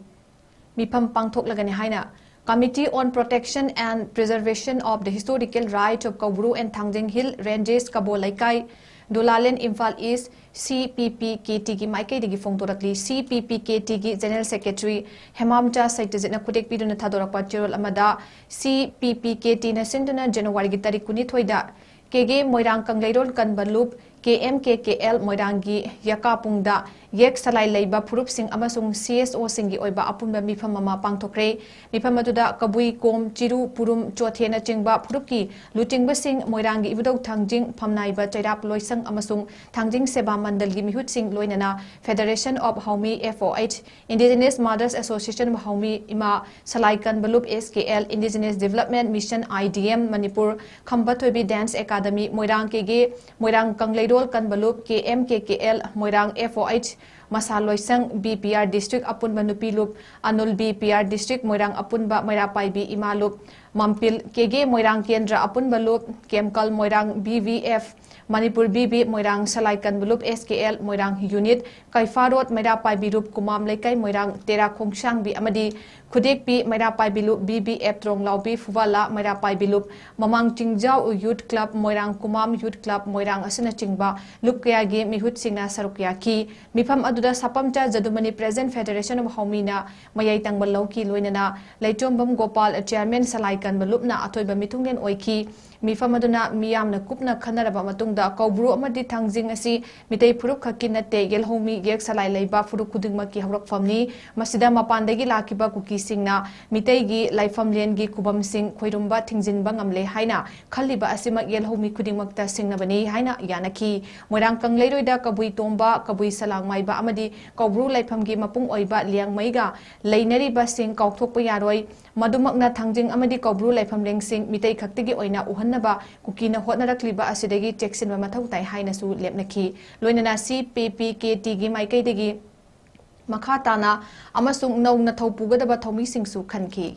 ꯃꯤꯐꯝ ꯄꯥꯡꯊꯣꯛꯂꯒꯅꯤ ꯍꯥꯏꯅ Committee on Protection and Preservation of the Historical Rights of Kaubru and Thangjing Hill Ranges, Kabo Leikai, Dulalen, Imphal east, C P P K T ꯒꯤ ꯃꯥꯏꯀꯩꯗꯒꯤ ꯐꯣꯡꯗꯣꯔꯛꯂꯤ꯫ C P P K T ꯒꯤ General Secretary ꯍꯦꯃꯥꯝꯆꯥ ꯁꯩꯇꯖꯤꯠꯅ ꯈꯨꯗꯦꯛ ꯄꯤꯗꯨꯅ ꯊꯥꯗꯣꯔꯛꯄ ꯆꯦꯔꯣꯜ ꯑꯃꯗ, C P P K T ꯅ ꯁꯤꯟꯗꯨꯅ ꯖꯅꯋꯥꯔꯤꯒꯤ ꯇꯥꯔꯤꯛ ꯀꯨꯟꯅꯤꯊꯣꯏꯗ ꯀꯦꯒꯦ ꯃꯣꯏꯔꯥꯡ ꯀꯪꯂꯩꯔꯣꯜ ꯀꯟꯕ ꯂꯨꯞ ꯀꯦ ꯑꯦꯝ ꯀꯦ ꯀꯦ ꯑꯦꯜ ꯃꯣꯏꯔꯥꯡꯒꯤ ꯌꯀꯥꯄꯨꯡꯗ ꯌꯦꯛ ꯁꯂꯥꯏ ꯂꯩꯕ ꯐꯨꯔꯨꯞꯁꯤꯡ ꯑꯃꯁꯨꯡ ꯁꯤ ꯑꯦꯁ ꯑꯣꯁꯤꯡꯒꯤ ꯑꯣꯏꯕ ꯑꯄꯨꯟꯕ ꯃꯤꯐꯝ ꯑꯃ ꯄꯥꯡꯊꯣꯛꯈ꯭ꯔꯦ꯫ ꯃꯤꯐꯝ ꯑꯗꯨꯗ ꯀꯕꯨꯏ ꯀꯣꯝ, ꯆꯤꯔꯨ, ꯄꯨꯔꯨꯝ, ꯆꯣꯊꯦꯅꯆꯤꯡꯕ ꯐꯨꯔꯨꯞꯀꯤ ꯂꯨꯆꯤꯡꯕꯁꯤꯡ, ꯃꯣꯏꯔꯥꯡꯒꯤ ꯏꯕꯨꯙꯧ ꯊꯥꯡꯖꯤꯡ, ꯐꯝꯅꯥꯏꯕ ꯆꯩꯔꯥꯞ ꯂꯣꯏꯁꯪ ꯑꯃꯁꯨꯡ ꯊꯥꯡꯖꯤꯡ ꯁꯦꯕꯥ ꯃꯟꯗꯜꯒꯤ ꯃꯤꯍꯨꯠꯁꯤꯡ, ꯂꯣꯏꯅꯅ Federation of Haomi, F O H, Indigenous Mothers Association of Haomi, ꯏꯃꯥ ꯁꯂꯥꯏ ꯀꯟꯕ ꯂꯨꯞ, S K L, Indigenous Development Mission, I D M, Manipur ꯈꯝꯕ ꯊꯣꯏꯕꯤ Dance Academy, ꯃꯣꯏꯔꯥꯡ ꯀꯦꯒꯦ, ꯃꯣꯏꯔꯥꯡ ꯀꯪꯂꯩꯔꯣꯜ ꯀꯟꯕ ꯂꯨꯞ, K M K K L, ꯃꯣꯏꯔꯥꯡ F O H, ꯃꯁꯥ ꯂꯣꯏꯁꯪ, B P R District ꯑꯄꯨꯟꯕ ꯅꯨꯄꯤ ꯂꯨꯞ, Avul B P R District, ꯃꯣꯏꯔꯥꯡ ꯑꯄꯨꯟꯕ ꯃꯩꯔꯥ ꯄꯥꯏꯕꯤ ꯏꯃꯥ ꯂꯨꯞ, ꯃꯝꯄꯤꯜ ꯀꯦꯒꯦ ꯃꯣꯏꯔꯥꯡ ꯀꯦꯟꯗ꯭ꯔ ꯑꯄꯨꯟꯕ ꯂꯨꯞ, ꯀꯦꯝꯀꯜ ꯃꯣꯏꯔꯥꯡ B V F, Manipur B B ꯃꯣꯏꯔꯥꯡ ꯁꯂꯥꯏ ꯀꯟꯕ ꯂꯨꯞ, S K L ꯃꯣꯏꯔꯥꯡ Unit, ꯀꯩꯐꯥꯔꯣꯠ ꯃꯩꯔꯥ ꯄꯥꯏꯕꯤ ꯂꯨꯞ, ꯀꯨꯃꯥꯝ ꯂꯩꯀꯥꯏ ꯃꯣꯏꯔꯥꯡ ꯇꯦꯔꯥ ꯈꯣꯡꯁꯥꯡꯕꯤ ꯑꯃꯗꯤ ꯈꯨꯗꯦꯛꯄꯤ ꯃꯩꯔꯥ ꯄꯥꯏꯕꯤ ꯂꯨꯞ, B B F ꯇ꯭ꯔꯣꯡꯂꯥꯎꯕꯤ ꯐꯨꯕꯥꯂꯥ ꯃꯩꯔꯥ ꯄꯥꯏꯕꯤ ꯂꯨꯞ, ꯃꯃꯥꯡ ꯆꯤꯡꯖꯥꯎ Youth Club, ꯃꯣꯏꯔꯥꯡ ꯀꯨꯃꯥꯝ Youth Club, ꯃꯣꯏꯔꯥꯡ ꯑꯁꯤꯅꯆꯤꯡꯕ ꯂꯨꯞ ꯀꯌꯥꯒꯤ ꯃꯤꯍꯨꯠꯁꯤꯡꯅ ꯁꯔꯨꯛ ꯌꯥꯈꯤ꯫ ꯃꯤꯐꯝ ꯑꯗꯨꯗ ꯁꯥꯄꯝꯆꯥ ꯖꯗꯨꯃꯅꯤ President Federation of ꯍꯥꯎꯃꯤꯅ ꯃꯌꯥꯏ ꯇꯪꯕ ꯂꯧꯈꯤ, ꯂꯣꯏꯅꯅ ꯂꯩꯆꯣꯝꯕꯝ ꯒꯣꯄꯥꯜ Chairman ꯁꯂꯥꯏ ꯀꯟꯕ ꯂꯨꯞꯅ ꯑꯊꯣꯏꯕ ꯃꯤꯊꯨꯡꯂꯦꯟ ꯑꯣꯏꯈꯤ꯫ ꯃꯤꯐꯝ ꯑꯗꯨꯅ ꯃꯤꯌꯥꯝꯅ ꯀꯨꯞꯅ ꯈꯟꯅꯔꯕ ꯃꯇꯨꯡꯗ ꯀꯧꯕ꯭ꯔꯨ ꯑꯃꯗꯤ ꯊꯥꯡꯖꯤꯡ ꯑꯁꯤ ꯃꯤꯇꯩ ꯐꯨꯔꯨꯞ ꯈꯛꯀꯤ ꯅꯠꯇꯦ, ꯌꯦꯜꯍꯧꯃꯤ ꯌꯦꯛ ꯁꯂꯥꯏ ꯂꯩꯕ ꯐꯨꯔꯨꯞ ꯈꯨꯗꯤꯡꯃꯛꯀꯤ ꯍꯧꯔꯛꯐꯝꯅꯤ꯫ ꯃꯁꯤꯗ ꯃꯄꯥꯟꯗꯒꯤ ꯂꯥꯛꯈꯤꯕ ꯀꯨꯀꯤꯁꯤꯡꯅ ꯃꯤꯇꯩꯒꯤ ꯂꯥꯏꯐꯝꯂꯦꯟꯒꯤ ꯈꯨꯕꯝꯁꯤꯡ ꯈꯣꯏꯔꯨꯝꯕ ꯊꯤꯡꯖꯤꯟꯕ ꯉꯝꯂꯦ ꯍꯥꯏꯅ ꯈꯜꯂꯤꯕ ꯑꯁꯤꯃꯛ ꯌꯦꯜꯍꯧꯃꯤ ꯈꯨꯗꯤꯡꯃꯛꯇ ꯁꯤꯡꯅꯕꯅꯤ ꯍꯥꯏꯅ ꯌꯥꯅꯈꯤ꯫ ꯃꯣꯏꯔꯥꯡ ꯀꯪꯂꯩꯔꯣꯏꯗ ꯀꯕꯨꯏ ꯇꯣꯝꯕ, ꯀꯕꯨꯏ ꯁꯂꯥꯡ ꯃꯥꯏꯕ ꯑꯃꯗꯤ ꯀꯧꯕ꯭ꯔꯨ ꯂꯥꯏꯐꯝꯒꯤ ꯃꯄꯨꯡ ꯑꯣꯏꯕ ꯂꯤꯌꯥꯡꯃꯩꯒ ꯂꯩꯅꯔꯤꯕꯁꯤꯡ ꯀꯥꯎꯊꯣꯛꯄ ꯌꯥꯔꯣꯏ꯫ ꯃꯗꯨꯃꯛꯅ ꯊꯥꯡꯖꯤꯡ ꯑꯃꯗꯤ ꯀꯧꯕ꯭ꯔꯨ ꯂꯥꯏꯐꯝꯂꯦꯟꯁꯤꯡ ꯃꯤꯇꯩ ꯈꯛꯇꯒꯤ ꯑꯣꯏꯅ ꯎꯍꯟꯅꯕ ꯀꯨꯀꯤꯅ ꯍꯣꯠꯅꯔꯛꯂꯤꯕ ꯑꯁꯤꯗꯒꯤ ꯆꯦꯛꯁꯤꯟꯕ ꯃꯊꯧ ꯇꯥꯏ ꯍꯥꯏꯅꯁꯨ ꯂꯦꯞꯅꯈꯤ꯫ ꯂꯣꯏꯅꯅ C P P K T ꯒꯤ ꯃꯥꯏꯀꯩꯗꯒꯤ ꯃꯈꯥ ꯇꯥꯅ ꯑꯃꯁꯨꯡ ꯅꯧꯅ ꯊꯧ ꯄꯨꯒꯗꯕ ꯊꯧꯃꯤꯁꯤꯡꯁꯨ ꯈꯟꯈꯤ꯫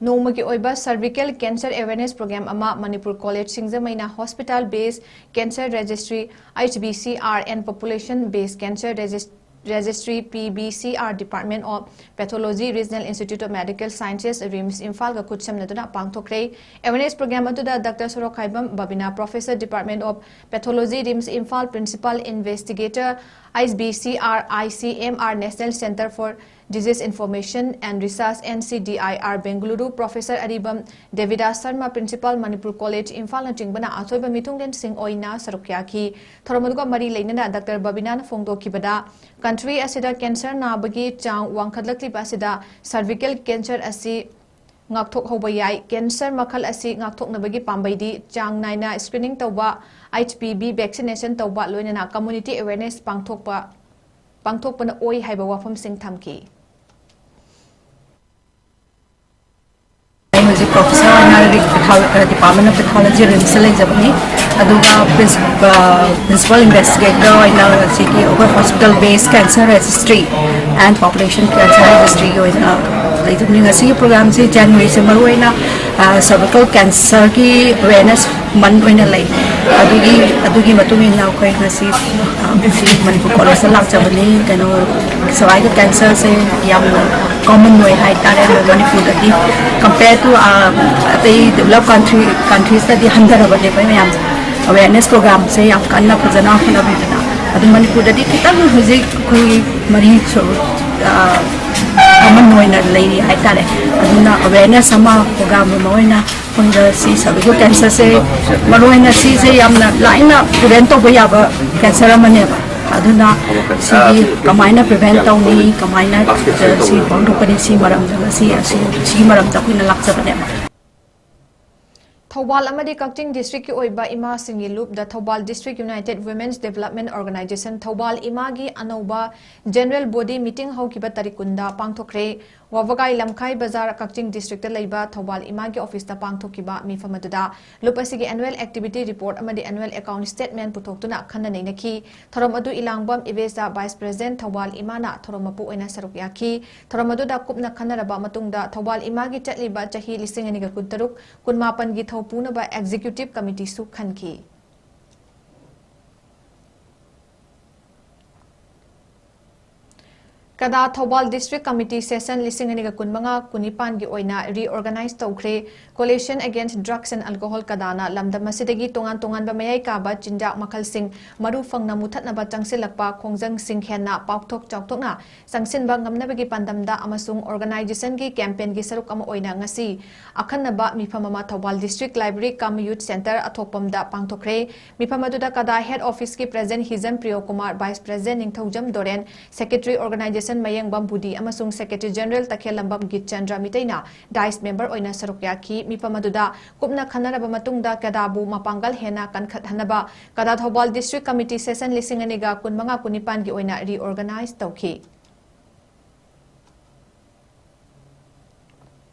ꯅꯣꯡꯃꯒꯤ ꯑꯣꯏꯕ Cervical Cancer Awareness Program ꯑꯃ Manipur College ꯁꯤꯡꯖꯃꯩꯅ Hospital Based Cancer Registry, H B C R and Population Based Cancer Registry Registry, P B C R, Department of Pathology, Regional Institute of Medical Sciences, RIMS, ꯏꯝꯐꯥꯜꯒ ꯈꯨꯠꯁꯝꯅꯗꯨꯅ ꯄꯥꯡꯊꯣꯛꯈ꯭ꯔꯦ꯫ Awareness program ꯑꯗꯨꯗ Doctor Sorokhaibam Babina, Professor, Department of Pathology, RIMS, Imphal, Principal Investigator, H B C R, I C M R, National Center for Disease Information and Research, N C D I R, Bengaluru, Professor Aribam ꯗꯦꯕꯤꯗꯥꯁ Sharma, Principal, Manipur College, ꯏꯝꯐꯥꯜꯅꯆꯤꯡꯕꯅ ꯑꯊꯣꯏꯕ ꯃꯤꯊꯨꯡꯂꯦꯟꯁꯤꯡ ꯑꯣꯏꯅ ꯁꯔꯨꯛ ꯌꯥꯈꯤ꯫ ꯊꯧꯔꯝ ꯑꯗꯨꯒ ꯃꯔꯤ ꯂꯩꯅꯅ Doctor ꯕꯕꯤꯅꯥꯅ ꯐꯣꯡꯗꯣꯛꯈꯤꯕꯗ, country ꯑꯁꯤꯗ cancer ꯅꯥꯕꯒꯤ ꯆꯥꯡ ꯋꯥꯡꯈꯠꯂꯛꯂꯤꯕ ꯑꯁꯤꯗ cervical cancer ꯑꯁꯤ ꯉꯥꯛꯊꯣꯛꯍꯧꯕ ꯌꯥꯏ꯫ Cancer ꯃꯈꯜ ꯑꯁꯤ ꯉꯥꯛꯊꯣꯛꯅꯕꯒꯤ ꯄꯥꯝꯕꯩꯗꯤ ꯆꯥꯡ ꯅꯥꯏꯅ screening ꯇꯧꯕ, H P V vaccination ꯇꯧꯕ, ꯂꯣꯏꯅꯅ community awareness ꯄꯥꯡꯊꯣꯛꯄ, ꯄꯥꯡꯊꯣꯛꯄꯅ ꯑꯣꯏ ꯍꯥꯏꯕ ꯋꯥꯐꯝꯁꯤꯡ ꯊꯝꯈꯤ꯫ ꯑꯩ ꯍꯧꯖꯤꯛ professor ꯑꯣꯏꯅ Department of Pathology, RIMSꯇ ꯂꯩꯖꯕꯅꯤ꯫ ꯑꯗꯨꯒ princi-, ꯑ, Principal Investigator ꯑꯣꯏꯅ ꯁꯤꯒꯤ ꯑꯩꯈꯣꯏ hospital based cancer registry and population cancer registryꯒꯤ ꯑꯣꯏꯅ ꯂꯩꯖꯕꯅꯤ꯫ ꯉꯁꯤꯒꯤ programꯁꯤ Januaryꯁꯦ ꯃꯔꯨꯑꯣꯏꯅ, ꯑ, cervical cancerꯒꯤ awareness month ꯑꯣꯏꯅ ꯂꯩ꯫ ꯑꯗꯨꯒꯤ, ꯑꯗꯨꯒꯤ ꯃꯇꯨꯡ ꯏꯟꯅ ꯑꯩꯈꯣꯏ ꯉꯁꯤ, ꯑ, ꯁꯤ ꯃꯅꯤꯄꯨꯔ collegeꯇ ꯂꯥꯛꯆꯕꯅꯤ꯫ ꯀꯩꯅꯣ, cervical cancerꯁꯦ ꯌꯥꯝꯅ common ꯑꯣꯏ ꯍꯥꯏꯇꯥꯔꯦ ꯑꯗꯣ ꯃꯅꯤꯄꯨꯔꯗꯗꯤ꯫ Compare to, ꯑ, ꯑꯇꯩ developed country, countriesꯇꯗꯤ ꯍꯟꯊꯔꯕꯅꯦ ꯑꯩꯈꯣꯏ ꯃꯌꯥꯝꯁꯦ꯫ Awareness programꯁꯦ ꯌꯥꯝ ꯀꯟꯅ ꯐꯖꯅ ꯍꯣꯠꯅꯕꯤꯗꯅ꯫ ꯑꯗꯨ ꯃꯅꯤꯄꯨꯔꯗꯗꯤ ꯈꯤꯇꯪ ꯍꯧꯖꯤꯛ ꯑꯩꯈꯣꯏ ꯃꯔꯤ ꯁꯨ-, ꯑ, common ꯑꯣꯏꯅ ꯂꯩꯔꯤ ꯍꯥꯏꯇꯥꯔꯦ꯫ ꯑꯗꯨꯅ awareness ꯑꯃ program ꯑꯃ ꯑꯣꯏꯅ ꯑꯩꯈꯣꯏꯗ ꯁꯤ cervical cancerꯁꯦ, ꯃꯔꯨꯑꯣꯏꯅ ꯁꯤꯁꯦ ꯌꯥꯝꯅ ꯂꯥꯏꯅ prevent ꯇꯧꯕ ꯌꯥꯕ cancer ꯑꯃꯅꯦꯕ꯫ ꯑꯗꯨꯅ ꯁꯤꯒꯤ ꯀꯃꯥꯏꯅ prevent ꯇꯧꯅꯤ, ꯀꯃꯥꯏꯅ, ꯑ, ꯁꯤ ꯄꯥꯡꯊꯣꯛꯀꯅꯤ, ꯁꯤ ꯃꯔꯝꯗ ꯉꯁꯤ ꯑꯁꯤ, ꯁꯤꯒꯤ ꯃꯔꯝꯗ ꯑꯩꯈꯣꯏꯅ ꯂꯥꯛꯆꯕꯅꯦꯕ꯫ ꯊꯧꯕꯥꯜ ꯑꯃꯗꯤ ꯀꯛꯆꯤꯡ districtꯀꯤ ꯑꯣꯏꯕ ꯏꯃꯥꯁꯤꯡꯒꯤ ꯂꯨꯞ The Thoubaal District United Women's Development Organisation, Thoubal ꯏꯃꯥꯒꯤ ꯑꯅꯧꯕ general body meeting ꯍꯧꯈꯤꯕ ꯇꯥꯔꯤꯛ ꯀꯨꯟꯗ ꯄꯥꯡꯊꯣꯛꯈ꯭ꯔꯦ꯫ ꯋꯥꯕꯒꯥꯏ ꯂꯝꯈꯥꯏ ꯕꯖꯥꯔ, ꯀꯛꯆꯤꯡ districtꯇ ꯂꯩꯕ ꯊꯧꯕꯥꯜ ꯏꯃꯥꯒꯤ officeꯇ ꯄꯥꯡꯊꯣꯛꯈꯤꯕ ꯃꯤꯐꯝ ꯑꯗꯨꯗ ꯂꯨꯞ ꯑꯁꯤꯒꯤ annual activity report ꯑꯃꯗꯤ annual account statement ꯄꯨꯊꯣꯛꯇꯨꯅ ꯈꯟꯅ ꯅꯩꯅꯈꯤ꯫ ꯊꯧꯔꯝ ꯑꯗꯨ ꯏꯂꯥꯡꯕꯝ ꯏꯕꯦꯆꯥ, Vice President, ꯊꯧꯕꯥꯜ ꯏꯃꯥꯅ ꯊꯧꯔꯝ ꯃꯄꯨ ꯑꯣꯏꯅ ꯁꯔꯨꯛ ꯌꯥꯈꯤ꯫ ꯊꯧꯔꯝ ꯑꯗꯨꯗ ꯀꯨꯞꯅ ꯈꯟꯅꯔꯕ ꯃꯇꯨꯡꯗ ꯊꯧꯕꯥꯜ ꯏꯃꯥꯒꯤ ꯆꯠꯂꯤꯕ ꯆꯍꯤ ꯂꯤꯁꯤꯡ ꯑꯅꯤꯒ ꯀꯨꯟꯇꯔꯨꯛ ꯀꯨꯟꯃꯥꯄꯟꯒꯤ ꯊꯧ ꯄꯨꯅꯕ executive committeeꯁꯨ ꯈꯟꯈꯤ꯫ ꯀꯗꯥ ꯊꯧꯕꯥꯜ District Committee session ꯂꯤꯁꯤꯡ ꯑꯅꯤꯒ ꯀꯨꯟꯃꯉꯥ ꯀꯨꯟꯅꯤꯄꯥꯟꯒꯤ ꯑꯣꯏꯅ reorganize ꯇꯧꯈ꯭ꯔꯦ꯫ Coalition Against Drugs and Alcohol ꯀꯗꯥꯅ ꯂꯝꯗꯝ ꯑꯁꯤꯗꯒꯤ ꯇꯣꯉꯥꯟ ꯇꯣꯉꯥꯟꯕ ꯃꯌꯥꯏ ꯀꯥꯕ ꯆꯤꯟꯖꯥꯛ ꯃꯈꯜꯁꯤꯡ ꯃꯔꯨ ꯐꯪꯅ ꯃꯨꯊꯠꯅꯕ ꯆꯪꯁꯤꯜꯂꯛꯄ ꯈꯣꯡꯖꯪꯁꯤꯡ ꯍꯦꯟꯅ ꯄꯥꯛꯊꯣꯛ ꯆꯥꯎꯊꯣꯛꯅ ꯆꯪꯁꯤꯟꯕ ꯉꯝꯅꯕꯒꯤ ꯄꯥꯟꯗꯝꯗ ꯑꯃꯁꯨꯡ organization ꯒꯤ campaign ꯒꯤ ꯁꯔꯨꯛ ꯑꯃ ꯑꯣꯏꯅ ꯉꯁꯤ ꯑꯈꯟꯅꯕ ꯃꯤꯐꯝ ꯑꯃ Thoubal District Library cum Youth Centre ꯑꯊꯣꯛꯄꯝꯗ ꯄꯥꯡꯊꯣꯛꯈ꯭ꯔꯦ꯫ ꯃꯤꯐꯝ ꯑꯗꯨꯗ ꯀꯗꯥ Head Office ꯀꯤ President ꯍꯤꯖꯝ ꯄ꯭ꯔꯤꯌꯣ ꯀꯨꯃꯥꯔ, Vice President ꯅꯤꯡꯊꯧꯖꯝ ꯗꯣꯔꯦꯟ, Secretary Organization ꯃꯌꯦꯡꯕꯝ ꯕꯨꯗꯤ ꯑꯃꯁꯨꯡ Secretary General ꯇꯈꯦꯜꯂꯝꯕꯝ ꯒꯤꯠꯆꯟꯗ꯭ꯔ ꯃꯤꯇꯩꯅ dais member ꯑꯣꯏꯅ ꯁꯔꯨꯛ ꯌꯥꯈꯤ꯫ ꯃꯤꯐꯝ ꯑꯗꯨꯗ ꯀꯨꯞꯅ ꯈꯟꯅꯔꯕ ꯃꯇꯨꯡꯗ ꯀꯗꯥꯕꯨ ꯃꯄꯥꯡꯒꯜ ꯍꯦꯟꯅ ꯀꯟꯈꯠꯍꯟꯅꯕ ꯀꯗꯥ ꯊꯧꯕꯥꯜ District Committee session ꯂꯤꯁꯤꯡ ꯑꯅꯤꯒ ꯀꯨꯟꯃꯉꯥ ꯀꯨꯟꯅꯤꯄꯥꯟꯒꯤ ꯑꯣꯏꯅ reorganize ꯇꯧꯈꯤ꯫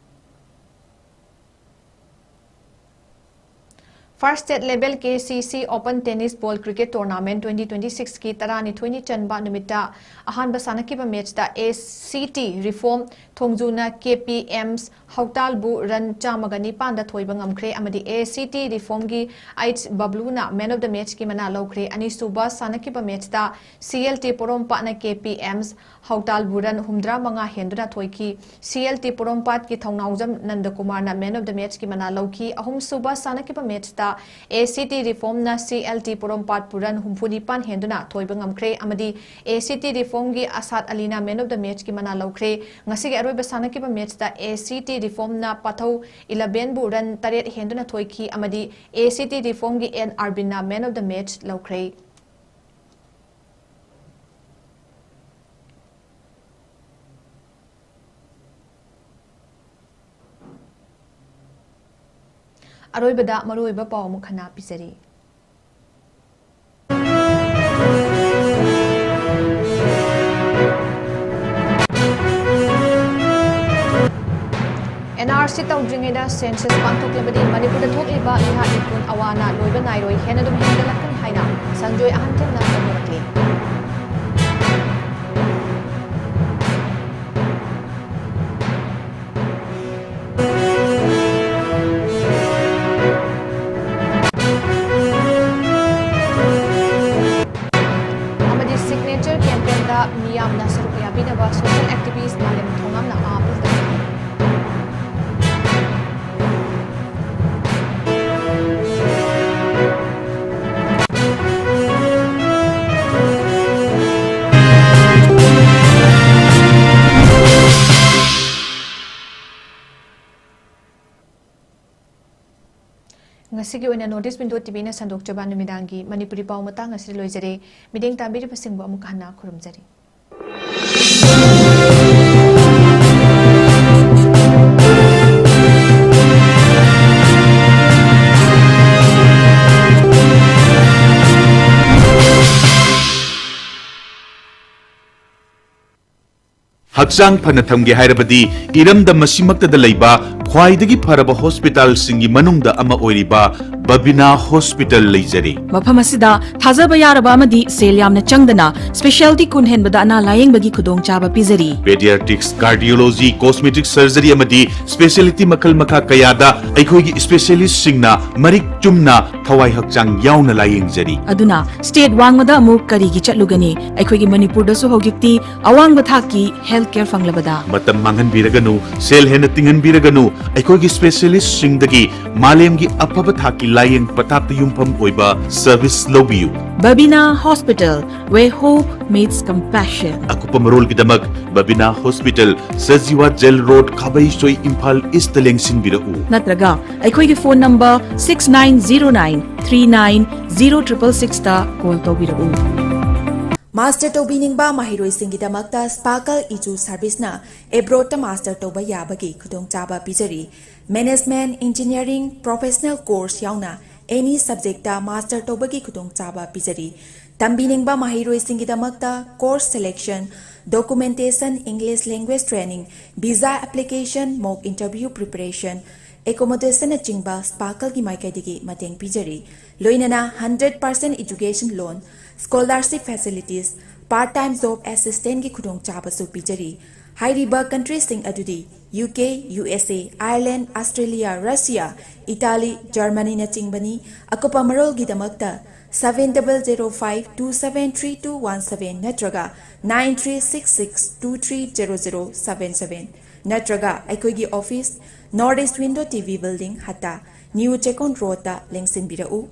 First State Level K C C Open Tennis Ball Cricket Tournament twenty twenty-six ꯀꯤ ꯇꯔꯥꯅꯤꯊꯣꯏꯅꯤ ꯆꯟꯕ ꯅꯨꯃꯤꯠꯇ ꯑꯍꯥꯟꯕ ꯁꯥꯟꯅꯈꯤꯕ match ꯇ A C T Reform ꯊꯣꯡꯖꯨꯅ K P M's ꯍꯧꯇꯥꯜꯕꯨ run ꯆꯥꯝꯃꯒ ꯅꯤꯄꯥꯟꯗ ꯊꯣꯏꯕ ꯉꯝꯈ꯭ꯔꯦ ꯑꯃꯗꯤ A C T Reform ꯒꯤ H ꯕꯕ꯭ꯂꯨꯅ man of the match ꯀꯤ ꯃꯅꯥ ꯂꯧꯈ꯭ꯔꯦ꯫ ꯑꯅꯤꯁꯨꯕ ꯁꯥꯟꯅꯈꯤꯕ match ꯇ C L T ꯄꯣꯔꯣꯝꯄꯥꯠꯅ K P M's ꯍꯧꯇꯥꯜꯕꯨ run ꯍꯨꯝꯗ꯭ꯔꯥ ꯃꯉꯥ ꯍꯦꯟꯗꯨꯅ ꯊꯣꯏꯈꯤ꯫ C L T ꯄꯣꯔꯣꯝꯄꯥꯠꯀꯤ Thounaojam ꯅꯟꯗꯀꯨꯃꯥꯔꯅ man of the match ꯀꯤ ꯃꯅꯥ ꯂꯧꯈꯤ꯫ ꯑꯍꯨꯝꯁꯨꯕ ꯁꯥꯟꯅꯈꯤꯕ match ꯇ A C T Reform ꯅ C L T ꯄꯣꯔꯣꯝꯄꯥꯠꯄꯨ run ꯍꯨꯝꯐꯨ ꯅꯤꯄꯥꯟ ꯍꯦꯟꯗꯨꯅ ꯊꯣꯏꯕ ꯉꯝꯈ꯭ꯔꯦ ꯑꯃꯗꯤ A C T Reform ꯒꯤ ꯑꯁꯥꯠ ꯑꯂꯤꯅ man of the match ꯀꯤ ꯃꯅꯥ ꯂꯧꯈ꯭ꯔꯦ꯫ ꯉꯁꯤꯒꯤ ꯑꯔꯣꯏꯕ ꯁꯥꯟꯅꯈꯤꯕ match ꯇ A C T Reform ꯅ ꯄꯥꯊꯧ eleven ꯕꯨ run ꯇꯔꯦꯠ ꯍꯦꯟꯗꯨꯅ ꯊꯣꯏꯈꯤ ꯑꯃꯗꯤ A C T Reform ꯒꯤ N ꯑꯥꯔꯕꯤꯟꯅ man of the match ꯂꯧꯈ꯭ꯔꯦ꯫ ꯑꯔꯣꯏꯕꯗ ꯃꯔꯨꯑꯣꯏꯕ ꯄꯥꯎ ꯑꯃꯨꯛ ꯍꯟꯅ ꯄꯤꯖꯔꯤ꯫ N R C ꯇꯧꯗ꯭ꯔꯤꯉꯩꯗ census ꯄꯥꯡꯊꯣꯛꯂꯕꯗꯤ ꯃꯅꯤꯄꯨꯔꯗ ꯊꯣꯛꯂꯤꯕ ꯃꯤꯍꯥꯠ ꯃꯤꯄꯨꯟ ꯑꯋꯥ ꯑꯅꯥ ꯂꯣꯏꯕ ꯅꯥꯏꯔꯣꯏ, ꯍꯦꯟꯅ ꯑꯗꯨꯝ ꯍꯦꯟꯒꯠꯂꯛꯀꯅꯤ ꯍꯥꯏꯅ ꯁꯟꯖꯣꯏ ꯑꯍꯟꯊꯦꯝꯅ ꯐꯣꯡꯗꯣꯔꯛꯂꯤ꯫ ꯑꯃꯗꯤ signature campaignꯗ ꯃꯤꯌꯥꯝꯅ ꯁꯔꯨꯛ ꯌꯥꯕꯤꯅꯕ Social activist Malem Thongam na appeal. ꯉꯁꯤꯒꯤ ꯑꯣꯏꯅ North East Window ꯇꯤꯚꯤꯅ ꯁꯟꯗꯣꯛꯆꯕ ꯅꯨꯃꯤꯗꯥꯡꯒꯤ ꯃꯅꯤꯄꯨꯔꯤ ꯄꯥꯎ ꯃꯇꯥꯡ ꯑꯁꯤꯗ ꯂꯣꯏꯖꯔꯦ꯫ ꯃꯤꯠꯌꯦꯡ ꯇꯥꯕꯤꯔꯤꯕꯁꯤꯡꯕꯨ ꯑꯃꯨꯛ ꯍꯟꯅ ꯈꯨꯔꯨꯝꯖꯔꯤ꯫ ꯍꯛꯆꯥꯡ ꯐꯅ ꯊꯝꯒꯦ ꯍꯥꯏꯔꯕꯗꯤ ꯏꯔꯝꯗꯝ ꯑꯁꯤꯃꯛꯇꯗ ꯂꯩꯕ ꯈ꯭ꯋꯥꯏꯗꯒꯤ ꯐꯔꯕ ꯍꯣꯁꯄꯤꯇꯥꯜꯁꯤꯡꯒꯤ ꯃꯅꯨꯡꯗ ꯑꯃ ꯑꯣꯏꯔꯤꯕ ꯕꯕꯤꯅꯥ ꯍꯣꯁꯄꯤꯇꯥꯜ ꯂꯩꯖꯔꯤ꯫ ꯃꯐꯝ ꯑꯁꯤꯗ ꯊꯥꯖꯕ ꯌꯥꯔꯕ ꯑꯃꯗꯤ ꯁꯦꯜ ꯌꯥꯝꯅ ꯆꯪꯗꯅ specialty ꯀꯨꯟ ꯍꯦꯟꯕꯗ ꯑꯅꯥ ꯂꯥꯌꯦꯡꯕꯒꯤ ꯈꯨꯗꯣꯡꯆꯥꯕ ꯄꯤꯖꯔꯤ꯫ Pediatrics, cardiology, cosmetic surgery ꯑꯃꯗꯤ specialty ꯃꯈꯜ ꯃꯈꯥ ꯀꯌꯥꯗ ꯑꯩꯈꯣꯏꯒꯤ specialistꯁꯤꯡꯅ ꯃꯔꯤꯛ ꯆꯨꯝꯅ ꯊꯋꯥꯏ ꯍꯛꯆꯥꯡ ꯌꯥꯎꯅ ꯂꯥꯌꯦꯡꯖꯔꯤ꯫ ꯑꯗꯨꯅ state ꯋꯥꯡꯃꯗ ꯑꯃꯨꯛ ꯀꯔꯤꯒꯤ ꯆꯠꯂꯨꯒꯅꯤ? ꯑꯩꯈꯣꯏꯒꯤ ꯃꯅꯤꯄꯨꯔꯗꯁꯨ ꯍꯧꯖꯤꯛꯇꯤ ꯑꯋꯥꯡꯕ ꯊꯥꯛꯀꯤ health care ꯐꯪꯂꯕꯗ꯫ ꯃꯇꯝ ꯃꯥꯡꯍꯟꯕꯤꯔꯒꯅꯨ, ꯁꯦꯜ ꯍꯦꯟꯅ ꯇꯤꯡꯍꯟꯕꯤꯔꯒꯅꯨ, ꯑꯩꯈꯣꯏꯒꯤ specialistꯁꯤꯡꯗꯒꯤ ꯃꯥꯂꯦꯝꯒꯤ ꯑꯐꯕ ꯊꯥꯛꯀꯤ ꯂꯥꯌꯦꯡ ꯄꯊꯥꯞꯇ ꯌꯨꯝꯐꯝ ꯑꯣꯏꯕ service ꯂꯧꯕꯤꯌꯨ꯫ Babina Hospital, where hope meets compassion. ꯑꯀꯨꯞꯄ ꯃꯔꯣꯜꯒꯤꯗꯃꯛ Babina hospital, Sajiwa jail road, Khabeisoi, Imphal east ꯂꯦꯡꯁꯤꯟꯕꯤꯔꯛꯎ꯫ ꯅꯠꯇ꯭ꯔꯒ ꯑꯩꯈꯣꯏꯒꯤ phone number six nine zero nine three nine zero triple sixꯇ call ꯇꯧꯕꯤꯔꯛꯎ꯫ Master ꯇꯧꯕꯤꯅꯤꯡꯕ ꯃꯍꯩꯔꯣꯏꯁꯤꯡꯒꯤꯗꯃꯛꯇ Sparkle Edu Serviceꯅ abroadꯇ master ꯇꯧꯕ ꯌꯥꯕꯒꯤ ꯈꯨꯗꯣꯡꯆꯥꯕ ꯄꯤꯖꯔꯤ꯫ Management, engineering, professional course ꯌꯥꯎꯅ any subjectꯇ master ꯇꯧꯕꯒꯤ ꯈꯨꯗꯣꯡꯆꯥꯕ ꯄꯤꯖꯔꯤ꯫ ꯇꯝꯕꯤꯅꯤꯡꯕ ꯃꯍꯩꯔꯣꯏꯁꯤꯡꯒꯤꯗꯃꯛꯇ course selection, documentation, English language training, visa application, mock interview preparation, accommodationꯅꯆꯤꯡꯕ Sparkleꯒꯤ ꯃꯥꯏꯀꯩꯗꯒꯤ ꯃꯇꯦꯡ ꯄꯤꯖꯔꯤ꯫ ꯂꯣꯏꯅꯅ hundred percent education loan, scholarship facilities, part time job assistantꯀꯤ ꯈꯨꯗꯣꯡꯆꯥꯕꯁꯨ ꯄꯤꯖꯔꯤ꯫ ꯍꯥꯏꯔꯤꯕ countryꯁꯤꯡ ꯑꯗꯨꯗꯤ UK, USA, Ireland, Australia, Russia, Italy, Germanyꯅꯆꯤꯡꯕꯅꯤ꯫ ꯑꯀꯨꯞꯄ ꯃꯔꯣꯜꯒꯤꯗꯃꯛꯇ seven double zero five two seven three two one seven ꯅꯠꯇ꯭ꯔꯒ nine three six six two three zero zero seven seven ꯅꯠꯇ꯭ꯔꯒ ꯑꯩꯈꯣꯏꯒꯤ office, North East Window T V Building, Hatta, New Chekkon ꯔꯣꯗꯇ ꯂꯦꯡꯁꯤꯟꯕꯤꯔꯛꯎ꯫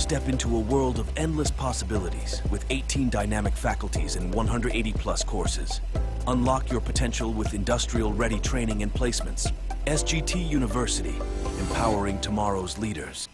Step into a world of endless possibilities with eighteen dynamic faculties and one hundred eighty plus courses. Unlock your potential with industrial ready training and placements. S G T University, empowering tomorrow's leaders.